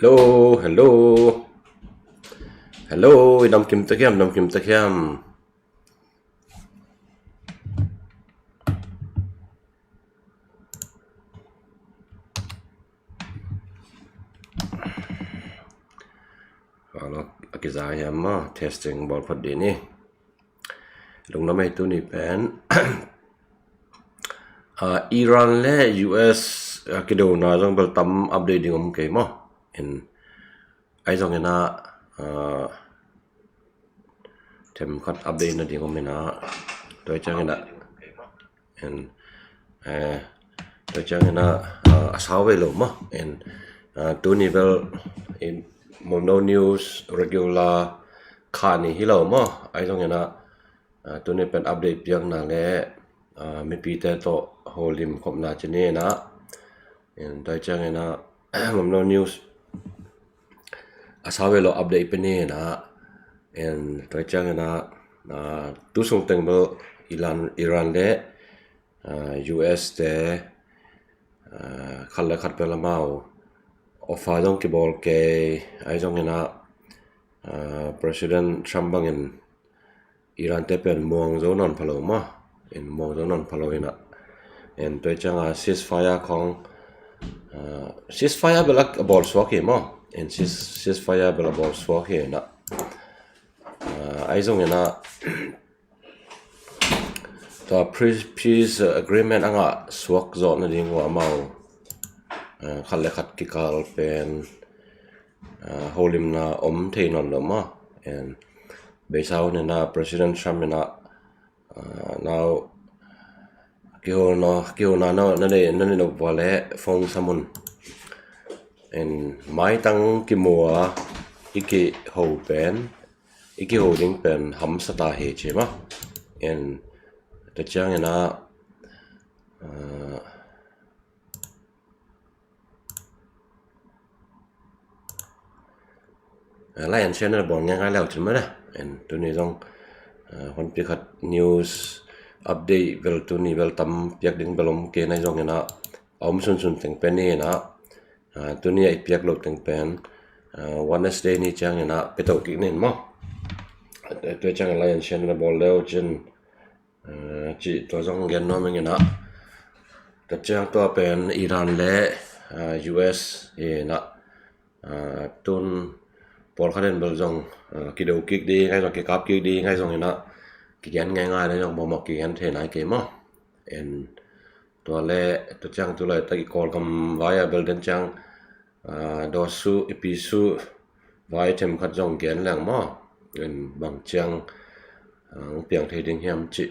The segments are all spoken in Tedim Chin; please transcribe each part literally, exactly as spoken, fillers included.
Hello, hello. Hello, i dam kim ta hiam, dam kim ta hiam. Hello, a kiza hiam maw, testing bawl phot dih ni. Lungdam ei, tuni pen ah, Iran le U S ah, kidona zong bel tam update ding om kei maw. In ai zong ina ah, themkhat update na ding om ina. Tua ciang ina in eh, tua ciang ina ah, a sau ve lo maw. In ah, tuni bel in Mawmno News regular kha ni hi lo maw. Ai zong ina ah, tuni pen update piakna le ah, mipite tawh holim khopna ci ni ina. In tua ciang ina Mawmno News a sau ve lo update pe ni ina. In tua ciang ina ah, tu sung teng bel Iran, Iran le ah, U S te ah, khat le khat bel amau offer zong kibawl kei. Ai zong ina ah, President Trump bangin Iran te pen muang zo nawn pha lo maw. In muang zo nawn pha lo ina. In tua ciang ah, ceasefire khong ah, ceasefire bel a bawl suak hi maw. In cease, ceasefire bel a bawl suak hi ina. Ah, ai zong ina tua pre-, peace agreement a ngah suak zawh nading uh amau ah, khat le khat kikal pen ah, holimna om thei nawn lo maw. In beisa hun ina President Trump ina ah, nau kihona, kihona na, na nei, na nei lo vua le phone sam un. In maitang kimu a i kiho pen, i kiho ding pen hamsa ta hi ci maw. In tua ciang ina ah, ah, like and share na bawl ngai ngai leu cin mah na. In tuni zong ah, honpi khat news update bel tuni bel tam piak ding bel om kei na zong ina a om sunsun teng pen ni ina. Ah, tuni a i piak lo teng pen ah, Wednesday ni ciang ina pe to kik nin maw. Ah, tua ciang like and share na bawl leu cin ah, ci tua zong gen nuam ing ina. Tua ciang tua pen Iran le ah, U S ina ah, tun pawlkhat in bel zong ah, kido kik ding ai zong, kikap kik ding ai zong ina kigen ngai ngai na zong bawmawh kigen thei nai kei maw. In tua le tua ciang tu laitak i Kawlgam vai a bel den ciang ah, dawsu, i pisu vai themkhat zong gen leng maw. In bang ciang ah, hong piang thei ding hiam ci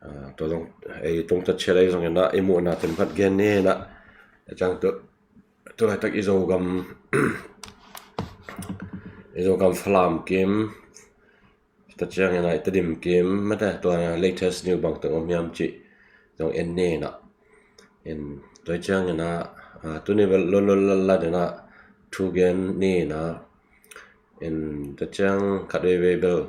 ah, tua zong ei tung ta ciat ai zong ina i muhna themkhat gen ni ina. Tua ciang tu, tu laitak i Zogam i Zogam Falam kim tua ciang ina i Tedim kim mate tua latest news bang teng om hiam ci zong en ni ina. In tua ciang ina ah, tuni bel lolo lala dena thu gen ni ina. In tua ciang khat veivei bel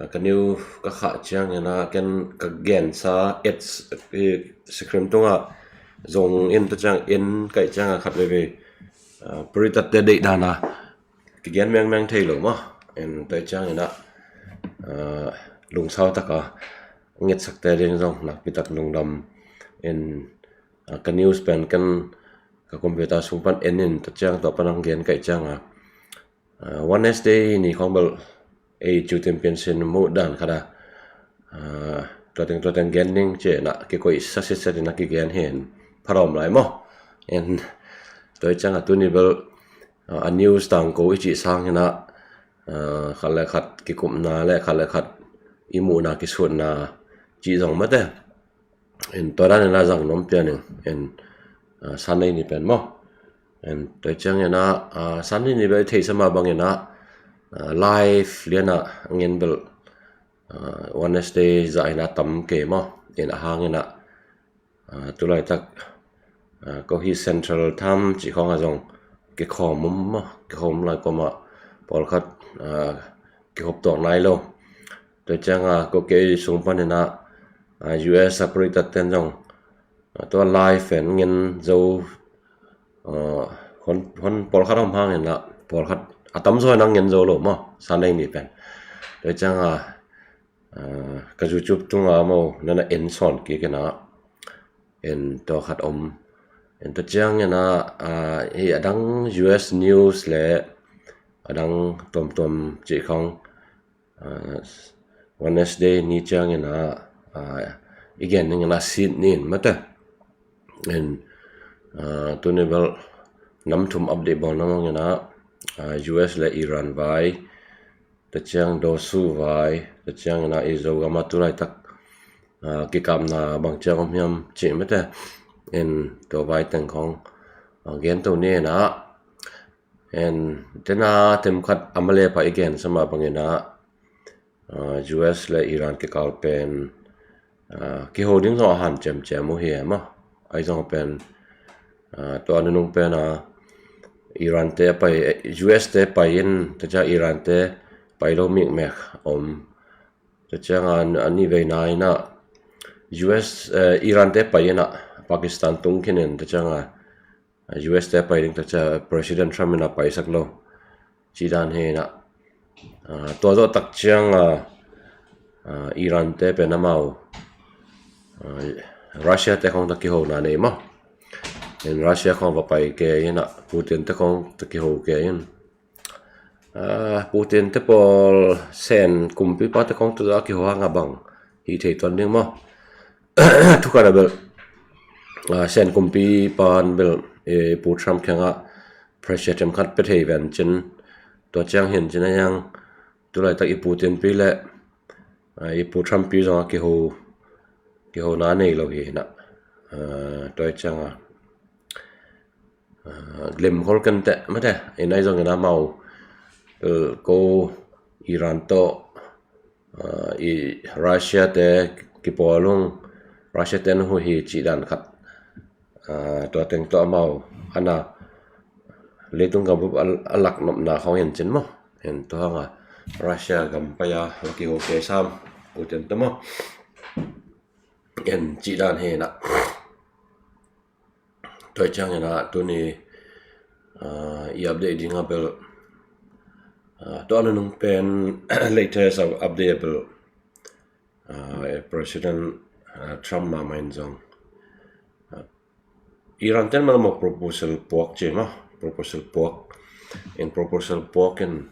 ah, ka news ka khah ciang ina ken ka gensa ads i screen tungah zong in tua ciang en kaih ciang ah khat veivei ah, puritate deih dana kigen mengmeng thei lo maw. In tua ciang ina ah, lungsau taka ngetsakte ding zong nakpitak lungdam. In ah, ka news pen ken ka computer sung pan en in tua ciang tua pan ang gen kaih ciang ah, ah, Wednesday ni khong bel ei cu tin pian sin muh dan khat ah, ah, tua teng tua teng gen ding ci ina kikoih sasiset ina kigen hi in pharom lai maw. In tua ciang ah tuni bel ah, a news tangko i cih sang ina ah, khat le khat kikupna le khat le khat i muhna kisutna cih zong mate. In tua dan ina zang nuam pian ing in ah, Sunday ni pen maw. In tua ciang ina ah, Sunday ni bel i theihsa mah bang ina ah, live liana ngin bel ah, Wednesday zah ina tam kei maw. In a hang ina ah, tu laitak ah, ko hi Central tham cih khong ah zong kikhawm um maw, kikhawm lai kawmah pawlkhat ah, kikhop tuak nai lo. Tua ciang ah ko kei sung pan ina ah, U S a puritate ten zong ah, tua live en ngin zo ah, Hon, hon pawlkhat om hangin ah pawlkhat a tamzaw in ah ngen zo lo maw, Sunday ni pen. Tua ciang a, a, ka YouTube tunga maw, nana en sawn kik in ah, en tua khat om. En tua ciangin ah, a, hih a dang U S news le a dang tuamtuam cih khong, a, Wednesday ni ciangin ah, a, i gen ning in ah sit nin mate. En, a, tuni bel nam thum update bawl na mawngin ah, a, U S le Iran vai, tua ciang Dosu vai, tua ciangin ah i Zogam a tulaitak, a, kikapna bang ciang om hiam cih mate. En tua vai teng khong, a, gen to ni in ah. En tena tem khat a male pah i gen sa mah bangin ah, a, U S le Iran kikal pen, a, kiho ding zong a han ciamciam uh hi e maw. Ahi zong pen, a, tua nunung pen a, Iran te pai, U S te pai in, tua ciang Iran te pai lo mikmek om. Tua ciang a, a nih veina in ah U S, eh, Iran te pai in ah Pakistan tung khin in, tua ciang a, a, U S te pai ding, tua ciang President Trump in ah paisak lo. Cih dan hi in ah, a, tua zawh tak ciang a, a, Iran te pen amau, a, Russia te khong tawh kihona nei maw. En Russia khong va pai kei in ah, Putin te khong tawh kiho kei in. A, Putin te pawl Sen kumpipa te khong tawh a kiho hang a bang hi thei tuan ding maw. Thu khat a bel, a, Sen kumpipa in bel, e, Pu Trump kiangah pressure them khat pia thei ven cin, tua ciang hi in cin a hiang, tulaitak i Putin pi le, a, i Pu Trump pi zong a kiho, kihona nei lo hi in ah, a, tua ciang a, a, lem khol ken teh mate, in ahi zongin amau, e, ko Iran tawh, a, i Russia te kipawl ung, Russia te na hu hi cih dan khat, a, tua teng tawh amau ana leitung gambup a, a lak nopna khong en cin maw. En tua hang a Russia gam pai a la kiho kei sam, Putin tawh maw. En cih dan hi in ah. Tua ciangin ah tuni, a, i update ding a bel, a, tua nunung pen latest update a bel, a, President, a, Trump mahmah in zong, a, Iran ten mah lamah proposal puak ci maw, proposal puak. In proposal puak in,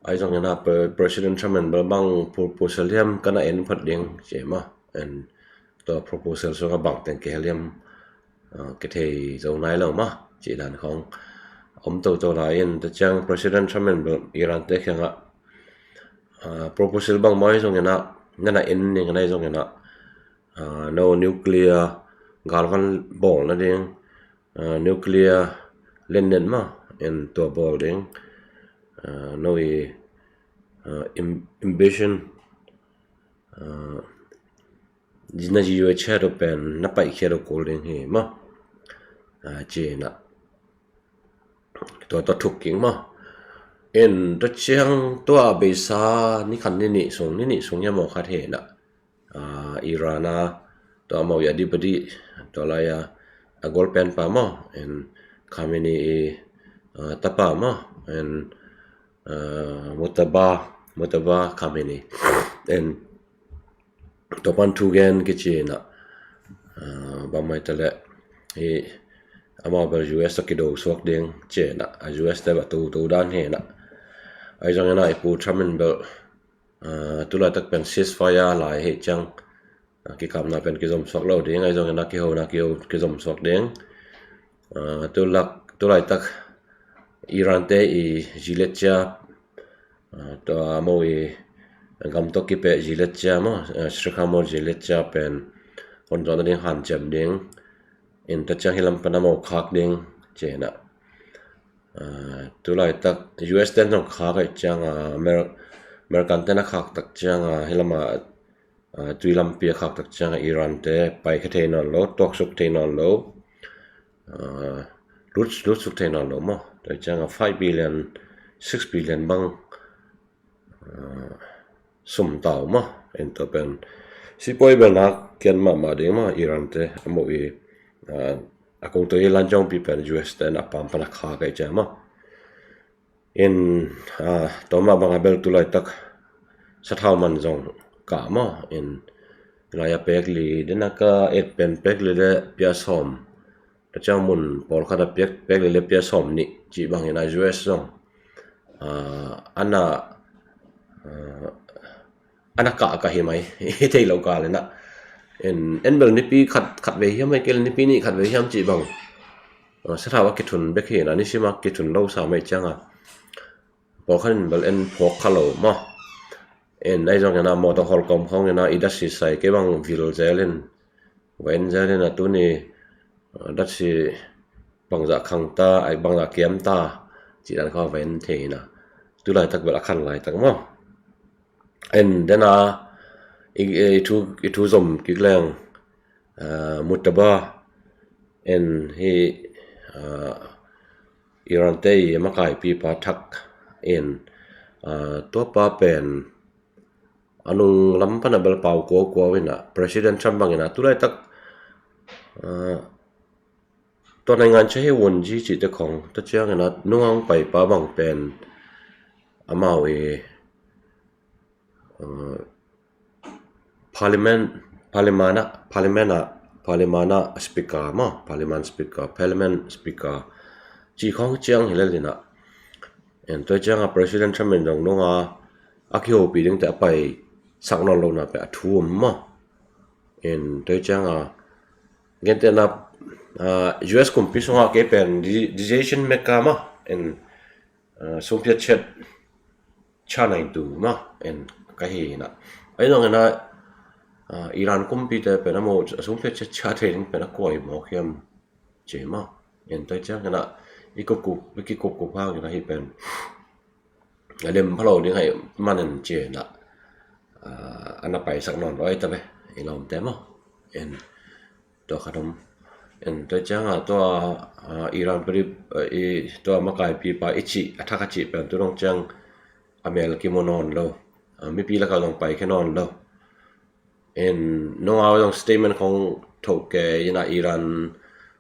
ahi zongin ah Pre-, President Trump in bel bang proposal hiam ka na en phot ding ci maw. En tua proposal sungah bang teng kihel hiam, a, kithei zo nai lo maw, cih dan khong om toto lai in, tua ciang President Trump in bel Iran te kiangah, a, proposal bangmah ahi zongin ah, na na en ning ahi zongin ah, a, no nuclear galvan bawl nading, a, nuclear lennet maw, en tua bawl ding, a, no i, a, im-, ambition, a, na ji yue chet uh pen na paihkhiat uh kul ding hi maw. A, ci in ah tua tua thuk king maw. En tua ciang tua beisa ni khat ni nih sung, ni nih sung hiam maw khat hi in ah, a, Iran a tua amau i adhipati, tua lai a, a golpen pa maw, en Khamenei i, a, tapa maw, en, a, Mutaba, Mutaba Khamenei. En tua pan thu gen kici in ah, a, bang mai ta leh, hi, amau bel U S a kido suak ding ci in ah, a U S te bel a to to dan hi in ah. Ahi zongin ah i Pu Trump in bel, a, tulaitak pen ceasefire lai hi ciang, a, kikapna pen kizom suak lo ding, ahi zongin ah kihona kiho, kizom suak ding. A, tulak, tulaitak Iran te i zilet cia, a, tua amau i gam tawh kipeh zilet cia maw, a, Strait of Hormuz zilet cia pen hon zawh nading hanciam ding. In tua ciang hi lam pan amau khak ding ci in ah. A, tulaitak U S ten zong khak ahih ciang a, Amer-, American ten a khak tak ciang a, hi lam a, a, tui lampi a khak tak ciang a Iran te paikhe thei nawn lo, tuaksuk thei nawn lo, a, lut, lutsuk thei nawn lo maw. Tua ciang a five billion, six billion bang, a, sum tau maw. En tua pen sipuai bel nak kian mahmah ding maw, Iran te amau i, a, a kungtui lan zongpi pen U S te na pam pana kha kai cia maw. In, ah, toma banga bel tulai tak sathau man zong kah maw. In, lai a pek li, dena ka et pen pek li le pia sawm. Ka ciang mun pawlkhat a pek, pek li le pia sawm nih, cih bangin a U S zong. Ah, ana, ah, ana kah kah hi mai, hi thei lo kal ina. En, en bel nipi khat, khat vei hiam, ai kel nipi nih khat vei hiam cih bang. Ah, sathau a kithun bek hi ina, nisima kithun lo sa mai cianga. Pawlkhat in bel en phawk kha lo maw. En, ai zong ina, mawtaw hol kom khong ina, i dat sisai kei bang vil zel in, va en zel ina, tuni, ah, dat si bangzah khang ta, ai bangzah kiam ta, cih dan kha va en thei ina. Tulai tak bel a khan lai tak maw. En, dena, i, i thu, i thu zom kik leng, ah, Mujtaba, en hi, ah, Iran te i makaipipa thak in, ah, tua pa pen a nung lam pana bel pau kuakua ina, President Trump bang ina, tulai tak, ah, tua naingan cia hi wunji cihte khong, ta ciang ina nungang paipa bang pen amau i, ah, Parliament, Parliament ah, Parliament ah, Parliament ah speaker maw, Parliament speaker, Parliament speaker. Cih khong ciang hi lel ina. En, tua cianga President Trump in zong nunga a kihopi dingte a paisak nawn lo na pe a thu om maw. En, tua cianga, gente na, ah, U S kumpi sunga kei pen di-, decision maker maw. En, ah, sumpiat chet cha nai tu maw, en ka hi ina. Ai zong ina, ah, Iran kumpite pen a maw, sumpiat chet cha thei ding pen a kua hi mawk hiam ci maw. En, tua ciang ina, i kupkup, i kikupkup hang ina hi pen a lem pha lo ding hai man en ci ina. Ah, ana paisak nawn lo ai ta ve, i lawmte maw. En, tua khat om. En, tua cianga tua, ah, Iran pari, ah, i tua makaipipa i cih, a thak a cih pen tu dong ciang a mel kimu nawn lo. Ah, mipi lakah zong paikhia nawn lo. En, nunga zong statement khong thoh kei ina, Iran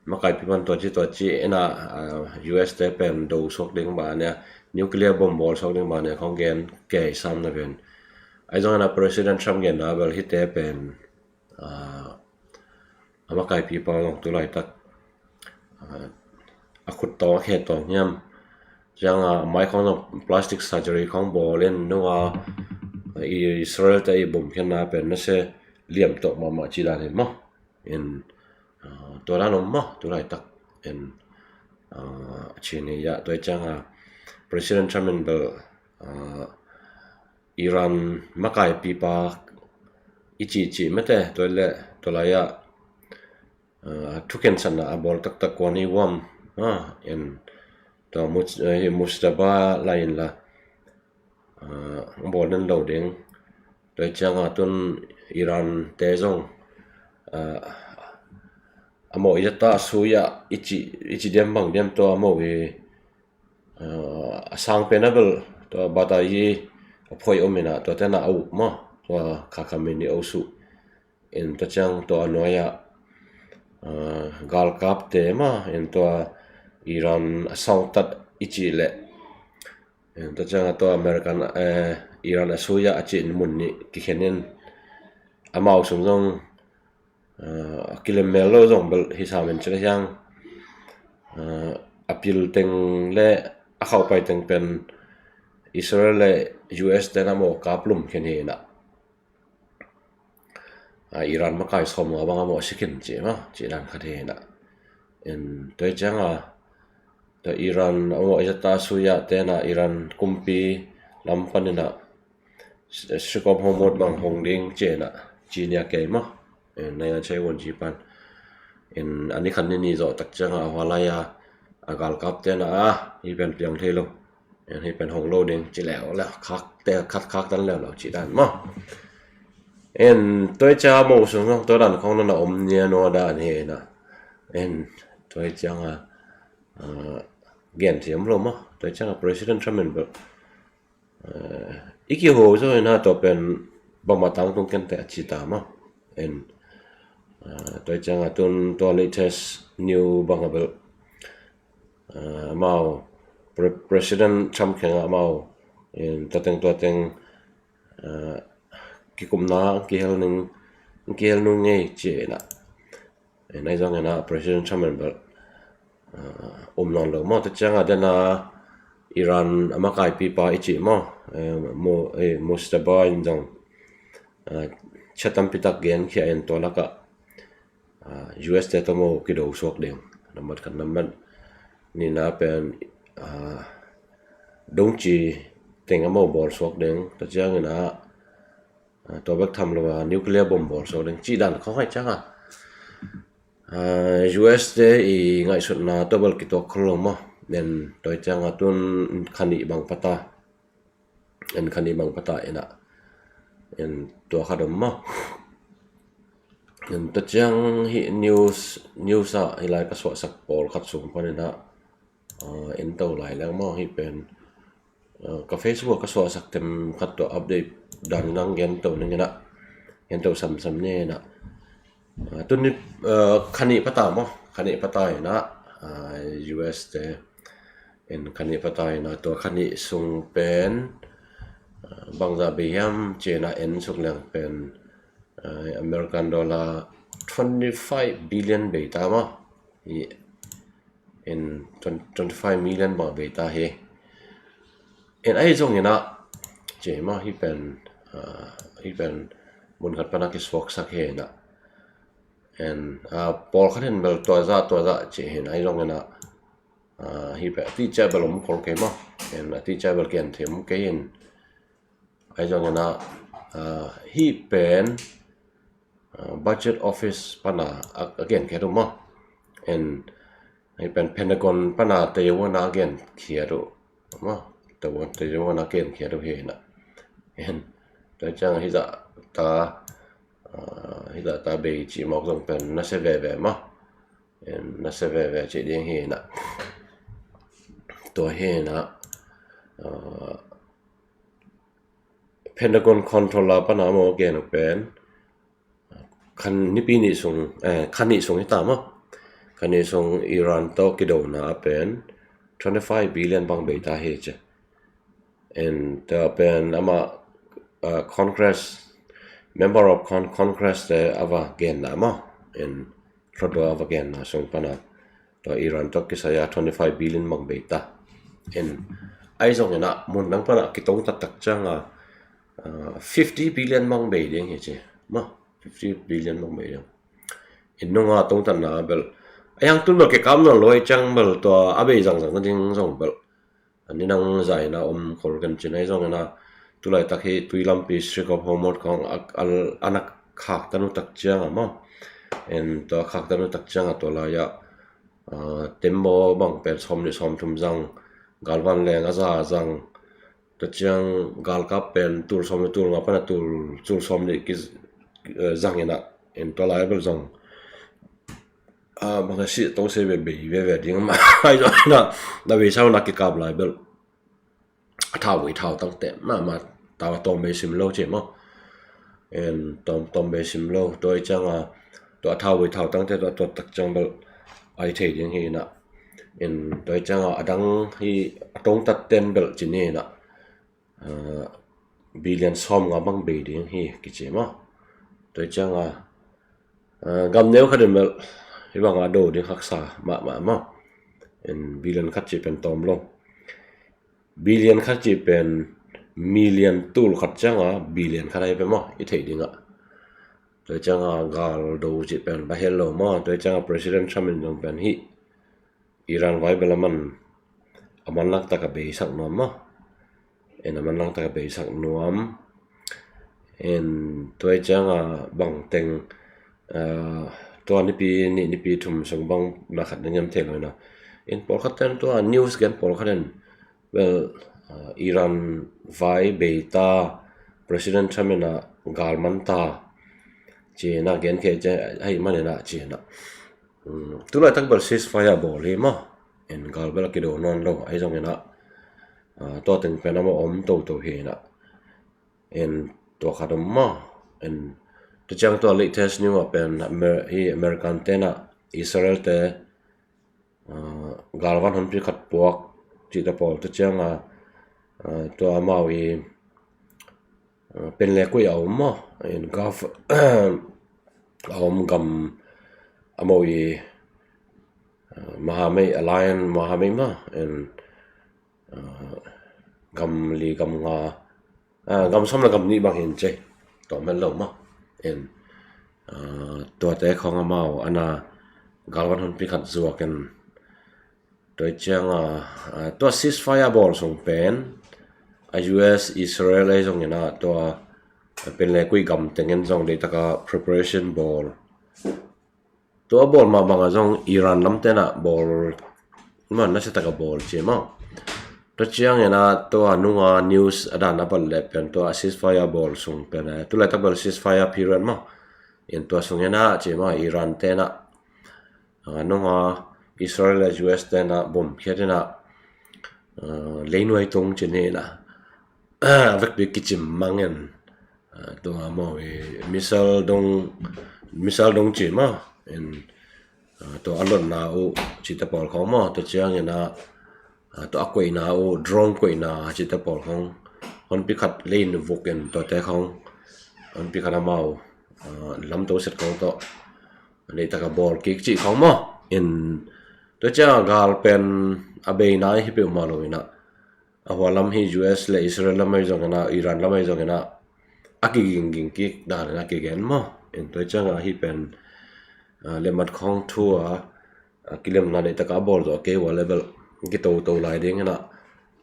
makaipipan tua ci tua ci ina, ah, U S te pen do suak ding bang ina, nuclear bomb bawl suak ding bang ina khong gen kei sam na pen. Ai zong ina President Trump gen na bel hite pen, ah, a makaipipa zong tulai tak, ah, a khut tawng, a khe tawng hiam. Cianga mai khong zong plastic surgery khong bawl in nunga, ah, Israel te i bom khenna pen nase liam tawh mahmah ci dan hi maw. In, ah, tua dan om maw, tulai tak. In, ah, ci ni ya, tua cianga President Trump in bel, ah, Iran makaipipa i cih cih mete, tua le, tua lai ah, ah, thukhensatna a bawl taktak kua ni uam, ah, en, tua Mus-, eh, Mujtaba lai in la, ah, bawl den lo ding. Tua cianga tun Iran te zong, ah, a maw i zata a sui ah i cih, i cih diam bang diam tua a maw i, ah, a sang pen a bel tua bata i a phoi om ina, tua tena a uk maw, tua kha kha min i o su. En, tua ciang tua a nuai ah, ah, galkapte maw, en, tua Iran a sawngtat i cih leh, en, tua ciang a tua American, eh, Iran a sui ah a cih mun nih kikhen in amau sung zong, ah, a kilem mel lo zong bel hi sam en ci le hiang, ah, a pil teng le a khauh pai teng pen Israel le U S te na maw kap lum khen hi ina. Ah, Iran makai sawm nga bang a maw a si khin ci maw, ci dan khat hi ina. En, tua cianga tua Iran a maw i zata sui ah te na Iran kumpi lam pan ina Strait of Hormuz bang hong ding ci ina, ci nia kei maw. En, nai an chai won ci pan. En, ani khan ni ni zawh tak cianga a hua lai a, a galkapte na a, hi pen piang thei lo. En, hi pen hong lo ding ci leu leu, khak te, khat khak tan leu lo ci dan maw. En, tua cianga maw sung zong tua dan khong na na om nia nua dan hi ina. En, tua cianga, ah, gen thiam lo maw. Tua cianga President Trump in bel, eh, i kiho zo ina tua pen bangmah tangtung kente a ci ta maw. En, Tua ciangah tun tua latest new bang a bel amau President Trump kiangah amau in tua teng tua teng kikupna kihel ning kihel nung ngei ci inah. Ahi zongin ah President Trump in bel um nawn lo maw, tua ciangah dena Iran a makaipipa i cih maw, Mujtaba in zong chia tampitak genkhia in tua lakah U S te tawh maw kido suak ding, nambat khat. Nambat nihna pen dongci teng a maw bawl suak ding, tua ciangin ah tua bek tham lo a nuclear bomb bawl suak ding cih dan khawng ahi ciangah U S te i ngaihsutna tua bel kituak khol lo maw. Tua ciangah tun khanih bang pata, en khanih bang pata inah en tua khat om maw. En tua ciang hih news news ah hih lai ka suahsak pawlkhat sung pan inah en to lai leng maw, hih pen ka Facebook ka suahsak tem khat tua update dan ngang gen to ning inah, gen to samsam ni inah. Tuni khanih pata maw, khanih pata inah U S te en khanih pata inah tua khanih sung pen bangzah bei hiam ci inah en suk leng pen American dollar twenty five billion bei ta maw. In twenty five million bang bei ta hi. En ahi zongin ah ci maw, hih pen hih pen mun khat pan a kisuaksak hi inah. En pawlkhat in bel tua zah tua zah ci hi inah, ahi zongin ah hih pen a tihciah bel om khol kei maw. En a tihciah bel kian thei om kei in, ahi zongin ah hih pen budget office pana a genkhiat uh maw. En hih pen Pentagon pana teiwana a genkhiat uh maw, teiwana a genkhiat uh hi inah. En tua ciang hih zah ta hih zah ta bei cih mawk zong pen nasia veve maw. En nasia veve cih ding hi inah. Tua hi inah Pentagon controller pana maw gen uh pen khan nipi nih sung, khanih sung hi ta maw. Khanih sung Iran tawh kidona a pen twenty five billion bang bei ta hi ci. En tua pen amah Congress, member of Congress te a va genna maw. En hluttaw a va genna sung pana tua Iran tawh kisai a twenty five billion bang bei ta. En ahi zongin ah mun dang pana kitong taktak cianga fifty billion bang bei ding hi ci maw. Fifty billion bang bei ding. In nunga tongtatna bel a hiang tun bel kikam nawn lo ahi ciang bel tua a bei zangzang nading zong bel a ni nang zaina om khol ken cin ahi zongin ah tulaitak hi tui lampi Strait of Hormuz khawng a na khaktan uh tak cianga maw. En tua khaktan uh tak cianga tua lai-ah tembaw bang pen sawm nih sawm thum zang, galvan leng a za zang, tua ciang galkap pen tul sawm nih tul nga pana tul tul sawm nih ki zang inah. En tua lai bel zong bang a si tong se veve veve ding mah ahi zongin ah na vei sau na kikap lai bel a thau vei thau tangte mahmah tau a tawm vei sim lo ci maw. En tawm tawm vei sim lo tua ahi cianga tua a thau vei thau tangte tua tuat tak ciang bel ahi thei ding hi inah. En tua ahi cianga a dang hi a tongtat ten bel ci ni inah billion sawm nga bang bei ding hi kici maw. Tua ahi cianga gam neu khat in bel hi banga do ding haksa mahmah maw. En billion khat ci pen tawm lo. Billion khat ci pen million tul khat cianga billion khat ahi pen maw i theih dingah. Tua cianga gal do ci pen va hel lo maw. Tua cianga President Trump in zong pen hih Iran vai bel a man a manlangtak a beisak nuam maw. En a manlangtak a beisak nuam. En tua cianga bangteng tua nipi nih nipi thum sung bang na khat na niam thei lo ina. En pawlkhat ten tua news gen pawlkhat in bel Iran vai bei ta, President Trump ina gal man ta ci ina gen khia ci ahi man ina ci ina. Tulaitak bel ceasefire bawl hi maw. En gal bel a kido nawn lo ahi zong ina tua teng pen a maw om toto hi ina. En tua khat om maw. En Tua ciang tua latest news ah pen Amer- hi American te na Israel te, ah, galvan honpi khat puak cihte pawl tua ciang a, ah, tua amau i, ah, pen le kuih a om maw, in Gulf a om gam amau i, ah, mahamei alliance mahamei maw, in, ah, gam li gam nga, ah, gam sawm le gam nih bang hin cei tawm het lo maw, in, ah, tuate khawng amau ana galvan honpi khat zuak in, tua ciang a, ah, tua ceasefire bawl sung pen a U S Israel ei zong in a tua pen le kuih gam teng in zong deihtaka preparation bawl. Tua bawl mah bang a zong Iran lam te na bawl maw, nasia taka bawl ci maw. Tua ciang in a tua nunga news a dan a bat le pen tua ceasefire bawl sung pen, eh, tu laitak bel ceasefire period maw. In tua sung in a ci maw, Iran te na, ah, nunga Israel le U S te na bom khiat in a, ah, leinuai tung ci ni na, ah, vekpi kicim mang in, ah, tua maw i missile dong, missile dong ci maw, in, ah, tua a lotna uh cihte pawl khawng maw, tua ciang in a, ah, tua a koihna uh, drone koihna cihte pawl khawng honpi khat lei in vuk in tuate khawng honpi khat amau, ah, lamto set khawng tawh deihtaka bawl kik cih khawng maw. In tua ciang a gal pen a beina hi peuhmah lo in a, a hua lam hi U S le Israel lam ei zong in a, Iran lam ei zong in a, a kigingging kik dan in a kigen maw. In tua ciang a hi pen, ah, lemmat khawng thu a, ah, kilemna deihtaka bawl zawh kei ua le bel kitoto lai ding in a,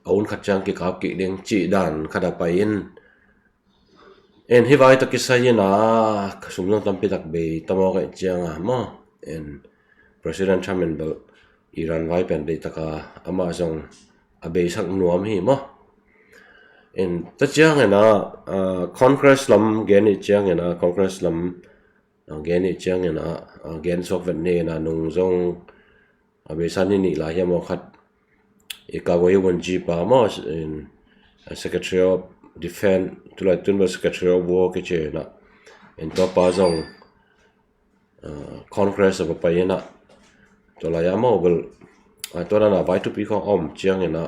a hun khat ciang kikap kik ding cih dan khat a pai in, in hi vai tawh kisai in a, ka sum zong tampi tak bei ta mawk ahih ciang a maw. In President Trump in bel Iran vai pen deihtaka amah zong a beisak nuam hi maw. In tua ciang in a, ah, Congress lam gen ih ciang in a, Congress lam, ah, gen ih ciang in a, ah, gen suak vet ni in a, nung zong a beisa ni nih lai hiam aw khat i Kagwe Wonji pa maw, in, ah, Secretary of Defense, tulai tun bel Secretary of War kici in a, in tua pa zong, ah, Congress a va pai in a, tua lai a maw bel, ah, tua dan a vai thupi khawng a om ciang in a,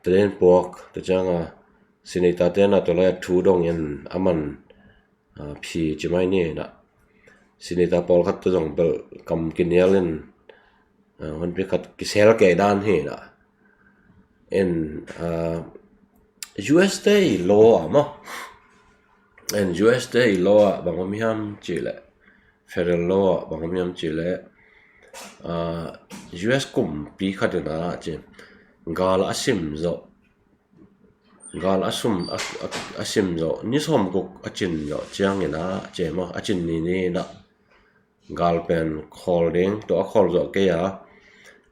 tua dan puak, tua ciang a, Senator te in a tua lai a thu dong in a man, ah, phi ci mai ni in a, Senator pawlkhat te zong bel kam kinial in, ah, honpi khat kisel kei dan hi in a. In, ah, U S te i law ah maw, in U S te i law ah bang om hiam cih leh, federal law ah bang om hiam cih leh, ah, U S kumpi khat in a ci, gal a sim zawh, gal a sum a, a, a sim zawh, ni sawm guk a cin zawh ciang in a, ci maw, a cin ni ni in a, gal pen khawl ding, tua a khawl zawh kei a,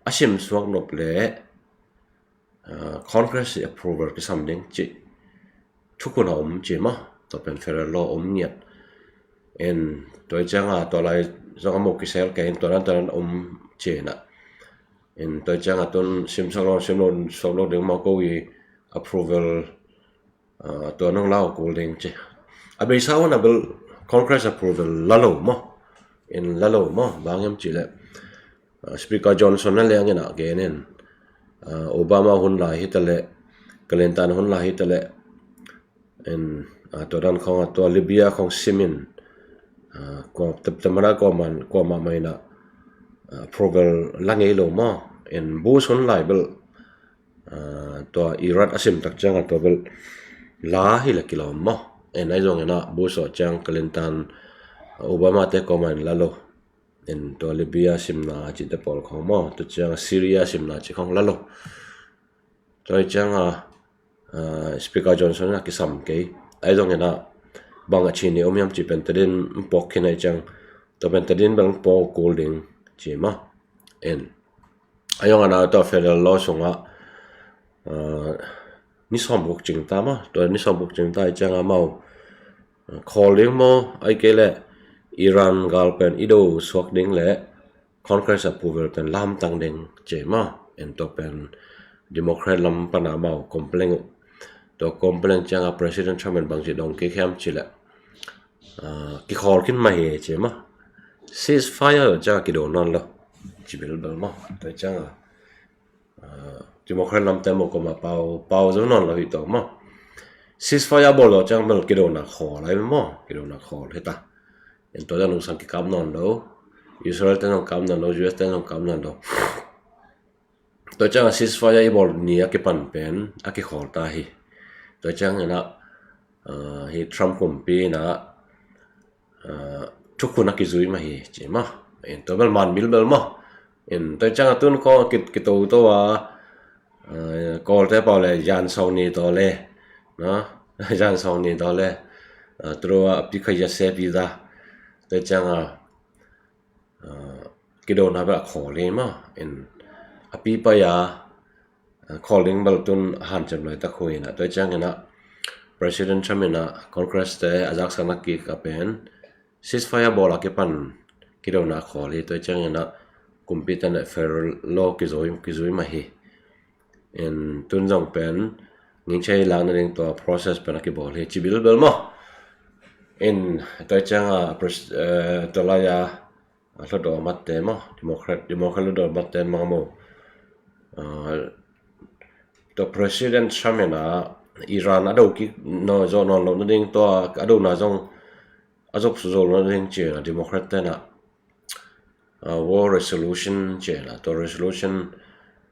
a sim suak nop leh, ah, Congress i approval kisam ding cih thukhun a om ci maw, tua pen federal law om ngiat. In tua ciang a tua lai zong a mawk kisel kei in tua dan tua dan om ci in a. In tua ciang a tun sim suak lo, sim lo, suak lo ding maw, ko i approval, ah, tua nong la uh kul ding ci. A beisa hun a bel Congress approval la lo maw. In la lo maw, bang hiam cih leh, ah, Speaker Johnson na liang in a gen in, ah, Obama hun lai hi ta leh, Clinton hun lai hi ta leh, in, ah, tua dan khawng a tua Libya khawng sim in, ah, kua, tam, tam mana kua man, kua mah mah in a, ah, approval la ngei lo maw. In Bush hun lai bel, ah, tua Iraq a sim tak ciang a tua bel la hi leh kilawm maw. In ahi zong in a Bush aw ciang Clinton, ah, Obama te kua mah in la lo. In tua Libya simna cihte pawl khawng maw, tua ciang a Syria simna cih khawng la lo. Tua hi ciang a, ah, Speaker Johnson in a kisam kei. Ahi zong in a bang a cin i om hiam cih pen tadin puak khin ahi ciang, tua pen tadin bel puak kul ding ci maw. In ahi zong in a tua federal law sung a, ah, ni sawm guk cing ta maw, tua ni sawm guk cing ta ahi ciang a amau, ah, khawl ding maw, ahih kei leh Iran gal pen i do suak ding leh Congress approval pen lamtang ding ci maw. In tua pen Democrat lam pan a amau complain uh. Tua complain ciang a President Trump in bang ci dong kik hiam cih leh, Kikhawl khin mah hi ci maw. Ceasefire lo ciang a kido nawn lo ci bilbel maw. Tua ciang a Democrat lamte maw koma pau pau zo nawn lo hi tawh maw. Ceasefire bawl lo ciang bel kidona khawl ai maw, kidona khawl hi ta. En tua ciang nungsang kikap nawn lo. Israel te nong kap nawn lo, U S te nong kap nawn lo. Tua ciang a ceasefire i bawl ni a kipan pen a kikhawl ta hi. Tua ciang ina hi Trump kumpi ina thukhun a kizui mah hi ci maw. En tua bel man bilbel maw. En tua ciang a tun kong a kitoto a Kawlte pau le yan sawng ni taw le na yan sawng ni taw le tua a pi kha ya se pi da. Tua ciang a kidona bel a khawl hi maw. En a pi pai a khawl ding bel tun a hanciam laitak hu ina. Tua ciang ina President Trump ina Congress te a zaksakna kik a pen ceasefire bawl a kipan kidona khawl hi. Tua ciang ina kumpi te na federal law kizui kizui mah hi. En tun zong pen ngingchei lakna ding tua process pen a kibawl hi ci bilbel maw. En tua ciang a tua lai a a hlawtdaw matte maw, Democrat Democrat hlawtdaw matte mang maw. Tua President Trump ina Iran a do kik nawn zo nawn lo nading tua a dona zong a zop su zo lo nading ci ina Democrat te na war resolution ci ina tua resolution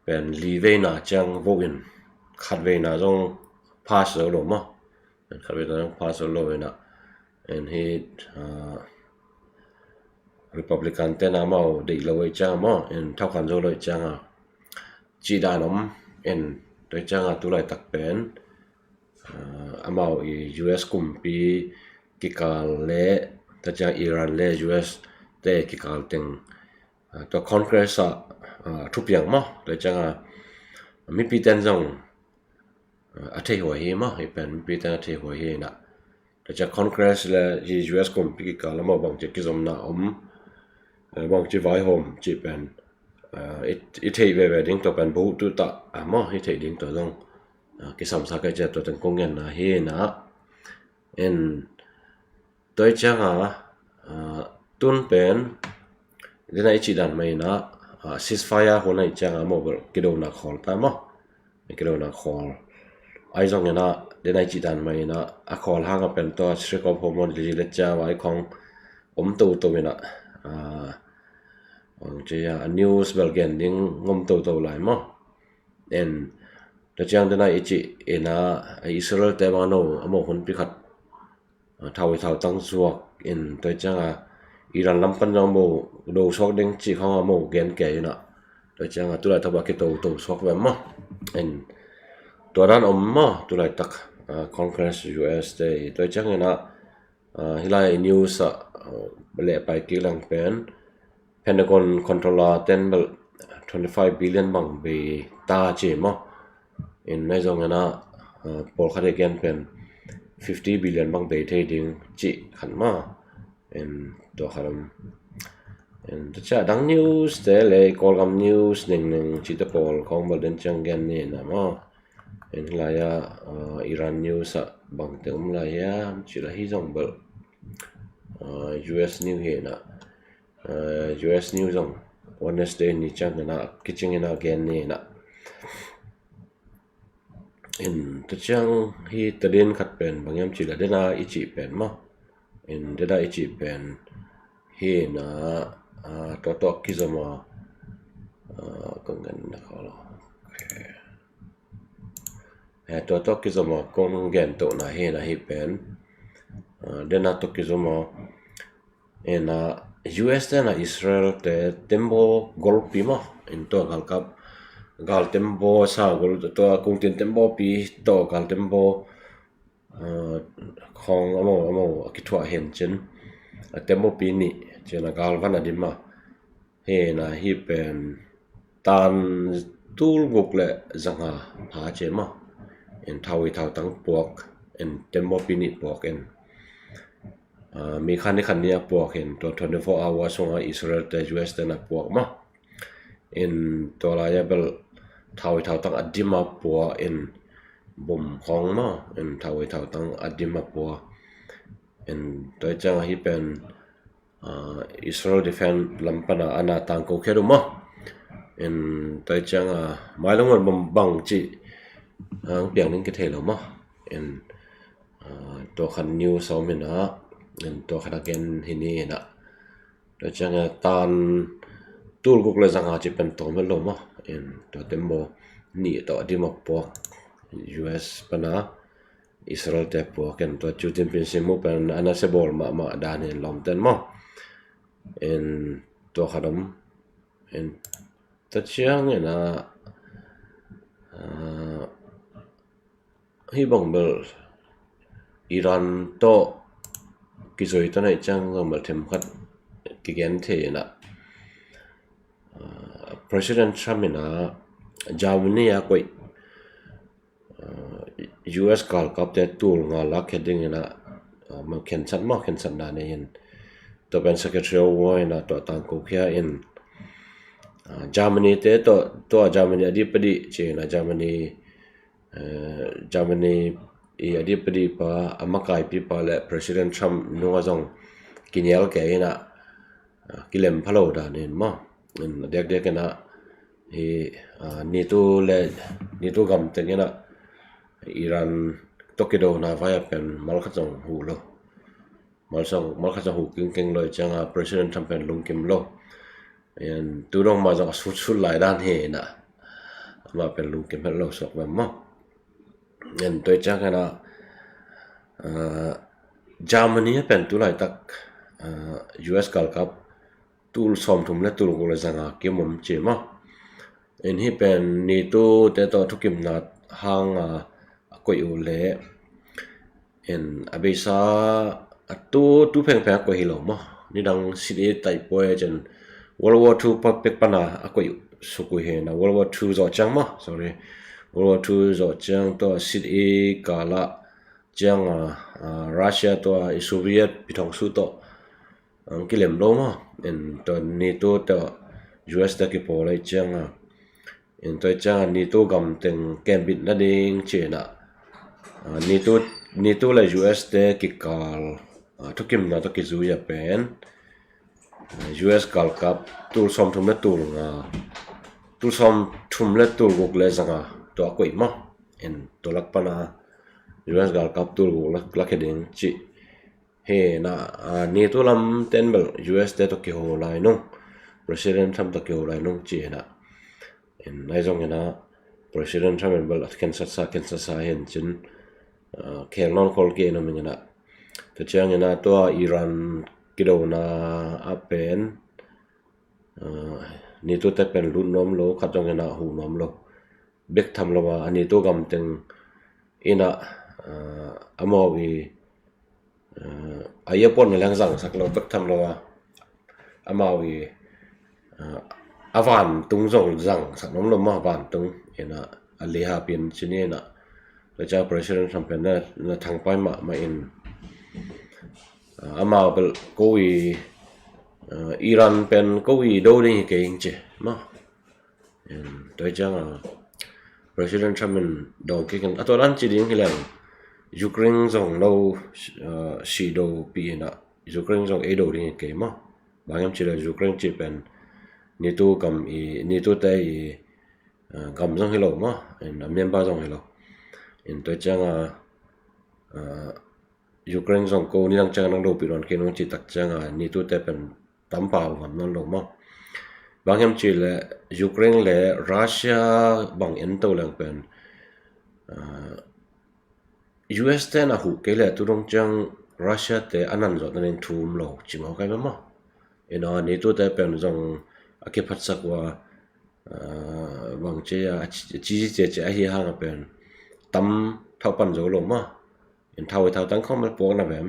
pen li veina ciang vote in khat veina zong pass zo lo maw. Khat veina zong pass zo lo ina en hi Republican te na mau deih lo ei ciang maw en thau khan zo lo ei ciang a ci dan om en tua ciang a tu laitak pen amau i U S kumpi kikal le tua ciang Iran le U S te kikal teng tua Congress a thupiang maw tua ciang a mipi ten zong a thei huai hi maw. Hi pen mipi ten a thei huai hi na tua ciang Congress le hi U S kumpi kikal a maw bangci kizomna om bangci vaihawm ci pen i theih veve ding tua pen buh tu ta a maw i theih ding tua zong kisamsa kai cia tua teng kong ngenna hi na. En tua i ciang a tun pen dena i cih dan mai na ceasefire hun a i ciang a maw bel kidona khawl ta maw. Kidona khawl ai zong ina dena i cih dan mai na a khawl hang a pen tua Strait of Hormuz li le cia vai khong om toto ina a news bel gen ding ngom toto lai maw. En tua ciang dena i cih ina Israel te bang no a maw hun pi khat thau i thau tang zuak in tua ciang a Iran lam pan zong maw do suak ding cih khong a maw gen ke ina tua ciang a tu lai thapa kito to suak ve maw. En tua dan om maw tu laitak Congress U S te tua ciang ina hi lai news a leh pai kik lang pen Pentagon controller ten bel twenty five billion bang bei ta ci maw. In mai zong ina pawlkhat i gen pen fifty billion bang bei thei ding cih khat maw. In tua khat om in tua ciah dang news te le Kawlgam news ningning cih te pawl kong bel den ciang gen ni na maw. In hi lai a Iran news a bang te om lai hiam cih la hi zong bel U S news hi na. U S news zong Wednesday ni ciang ina kicing ina gen ni na. In tua ciang hi tadin khat pen bang hiam cih la dena i cih pen maw. In dena i cih pen hi na tua tua kizom a kong gen na khaw lo. Tua tua kizom a kong gen to na hi na hi pen dena tua kizom a ina U S te na Israel te tembaw golpi maw. In tua galkap gal tembaw sa gol tua kungtin tembaw pi tua gal tembaw khong a maw a maw a kithuah hen cin a tembaw pi nih cin a gal van a dim a hi na hi pen tan tul guk le zanga pha ci maw. In thau i thau tang puak in tembaw pi nih puak in mi khan i khan ni a puak in tua twenty four hour sunga Israel te U S te na puak maw. In tua lai a bel thau i thau tang a dim a pua in bom khong maw in thau i thau tang a dim a pua. In tua ciang a hi pen Israel defense lam pana ana tangko khia duh maw. In tua ciang a mailung bang bang ci ang piang ning kithei lo maw. In tua khan news a om ina, in tua khan a gen hi ni ina. Tua ciang a tan tulguk le zanga ci pen tawm lo maw. In tua tembaw ni tawh dima puak, U S pana Israel te puak in tua Xi Jinping simu pen ana se bawl mahmah dan in lawmten maw. In tua khat om. In tua ciang ina hi bang bel Iran tawh kizui tawh naih ciang zong bel themkhat kigen thei ina. President Trump ina Germany a koih U S galkapte tul nga lak khia ding ina man khensat maw, khensatna nei in tua pen Secretary of War ina tua tangko khia in Germany te tawh, tua Germany a dih padih ci ina Germany Germany i a dih padih pa a makaipi pa le President Trump nunga zong kinial kei ina kilem phalo dan in maw. In a diakdiak ina hi NATO le NATO gam teng ina Iran tawh kidona vai a pen malkhat zong huh lo. Malkhat zong huh kingkeng lo i ciang a President Trump pen lungkim lo. In tudong ma zong a sutsut lai dan hi ina ama pen lungkim het lo suak vem maw. In tua i ciang ina Germany a pen tu laitak U S galkap tul sawmthum le tul guk le zanga kim om ci maw. In hi pen NATO te tawh thukimna hanga a koih uh le in a beisa a tu tu phengpheng a koih hi lo maw. Nidang sit i taih puai cin World War Two pek pana a koih suk uh hi na World War Two zawh ciang maw, sorry, World War Two zawh ciang tua sit i kala ciang a Russia tua i Soviet pithong su tawh ang kilem lo maw. In tua NATO tawh U S te kipawl lai ciang a in tua ciang a NATO gam teng kembit nading ci ina NATO NATO le U S te kikal thukimna tawh kizui a pen U S galkap tul sawmthum le tul nga tul sawmthum le tul guk le zanga tua a koih maw. In tua lak pana U S galkap tul guk lak khia ding ci hi na NATO lam ten bel U S te tawh kiho lai nung, President Trump tawh kiho lai nung ci hi na. In ai zong ina President Trump in bel a khensatsa khensatsa hin cin khel nawn khol kei nom ina. Tua ciang ina tua Iran kidona a pen NATO te pen lut nuam lo, khat zong ina huh nuam lo. Bek tham lo a NATO gam teng ina amau i a ia pon na leng zangsak lo, bek tham lo a amau i a vantung zong zangsak nuam lo maw, vantung ina a leha pin ci ni ina. Tua ciang President Trump pen na thangpai mahmah in amau bel ko i Iran pen ko i do ding hi kei ing ci maw. Tua ciang a President Trump in dawng kik in a tua dan ci ding hi leng Ukraine zong no si do pi ina Ukraine zong ei do ding hi kei maw. Bang hiam ci le Ukraine ci pen NATO gam i NATO te i gam zong hi lo maw, in a member zong hi lo. In tua ciang a Ukraine zong ko nidang ciang a nang dopih nawn kei nung cih tak ciang a NATO te pen tampa uh ngam nawn lo maw. Bang hiam cih le Ukraine le Russia bang en to leng pen U S te na huh kei le tu dong ciang Russia te a nan zawh na ning thum lo ci maw kai maw. Ina NATO te pen zong a kiphatsak ua bang ci a ci ci ci a hi hang a pen tam thau pan zo lo maw. In thau i thau tang khawm puak na vem.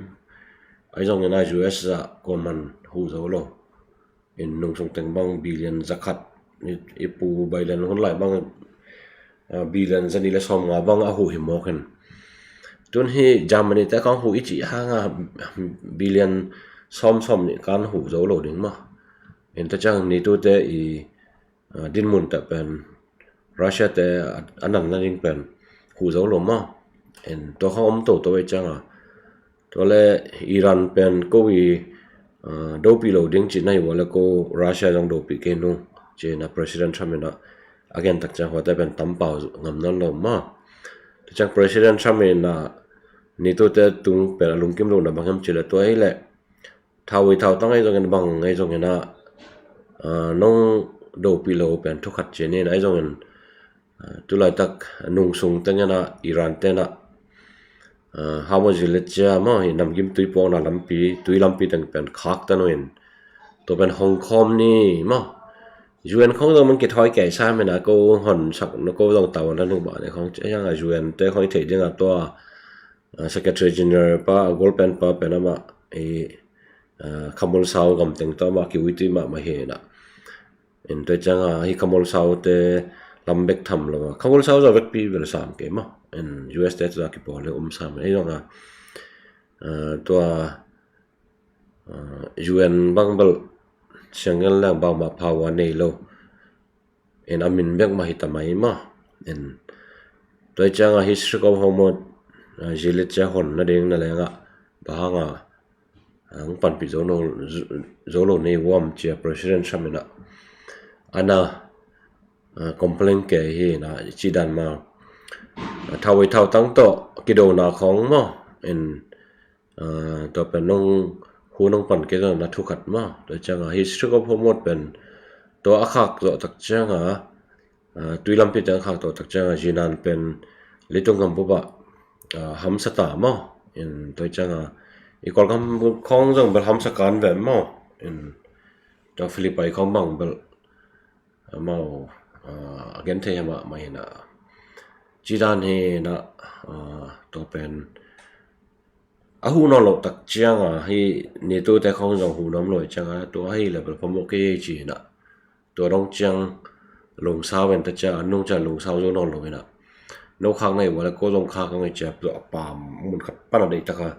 Ai zong ina U S a kuaman huh zo lo. In nungsung teng bang billion zakhat i pu Biden hun lai bang billion zani le sawm nga bang a huh hi mawk in. Tun hi Germany te kong huh i cih hang a billion sawm sawm nih kan huh zo lo ding maw. In ta ciang NATO te i dinmun tah pen Russia te a nan na ding pen huh zo lo maw. In tua kha om toto i ciang a Tua le Iran pen ko i, ah, dopih lo ding cih na hi ua le ko Russia zong dopih kei nung cih na President Trump in a, a gen tak ciang huate pen tampau ngam nawn lo maw. Tua ciang President Trump in a NATO te tung pen a lungkim lo na bang hiam cih le tua hi le thau i thau tang ahi zongin bang ahi zongin a, ah, nong dopih lo pen thukhat cih ni na ahi zongin, ah, tulaitak nung sung tengin a Iran ten a, ah, Hormuz zillet cia maw hi namgim tui puakna lampi, tui lampi teng pen khak ta nuin tua pen hong khawm ni maw. U N khong zong man kithawi kei sa mena ko hon sak na ko zong tau na nung ba ne khong cia hiang a U N te khong i thei ding a tua, ah, Secretary General pa, a gol pen pa pen ama i, ah, khamul sau gam teng tua ama ki uitui mahmah hi na. In tua ciang a hi khamul sau te lam bek tham lo a khamul sau zo vekpi bel sam kei maw. In U S te tua kipawl le um sam ei zong a, ah, tua, ah, U N bang bel siangel lang bang mah phawa nei lo. In a min bek mah hi ta mai maw. In tua ciang a hi Strait of Hormuz, ah, zillet cia hon na ding na leng a bang hang a ang panpih zo lo, zo lo nei uam cia President Trump in a ana, ah, complain kei hi na cih dan maw. Ah, thau i thau tang tawh kidona khong maw. In, ah, tua pen nong hu nong pan kei zong na thukhat maw. Tua ciang a hi Strait of Hormuz pen tua a khak zawh tak ciang a, ah, tui lampi teng a khak zawh tak ciang a zinan pen leitung gam bup ah, ah, hamsa ta maw. In tua ciang a i Kawlgam khong zong bel hamsa kan ve maw. In tua Philippines khong bang bel amau, ah, a gen thei hamah mah hi na. Cih dan hi na, ah, tua pen a huh nawn loh tak ciang a hi NATO te khong zong huh nuam lo ciang a tua hi le bel phamawh kei ci hi na. Tua dong ciang lungsau en ta ciang a nung ciang lungsau zo nawn lo hi na. No khak na hi ua le ko zong khak ang hi cia tua a pam mun khat pan a deih tak a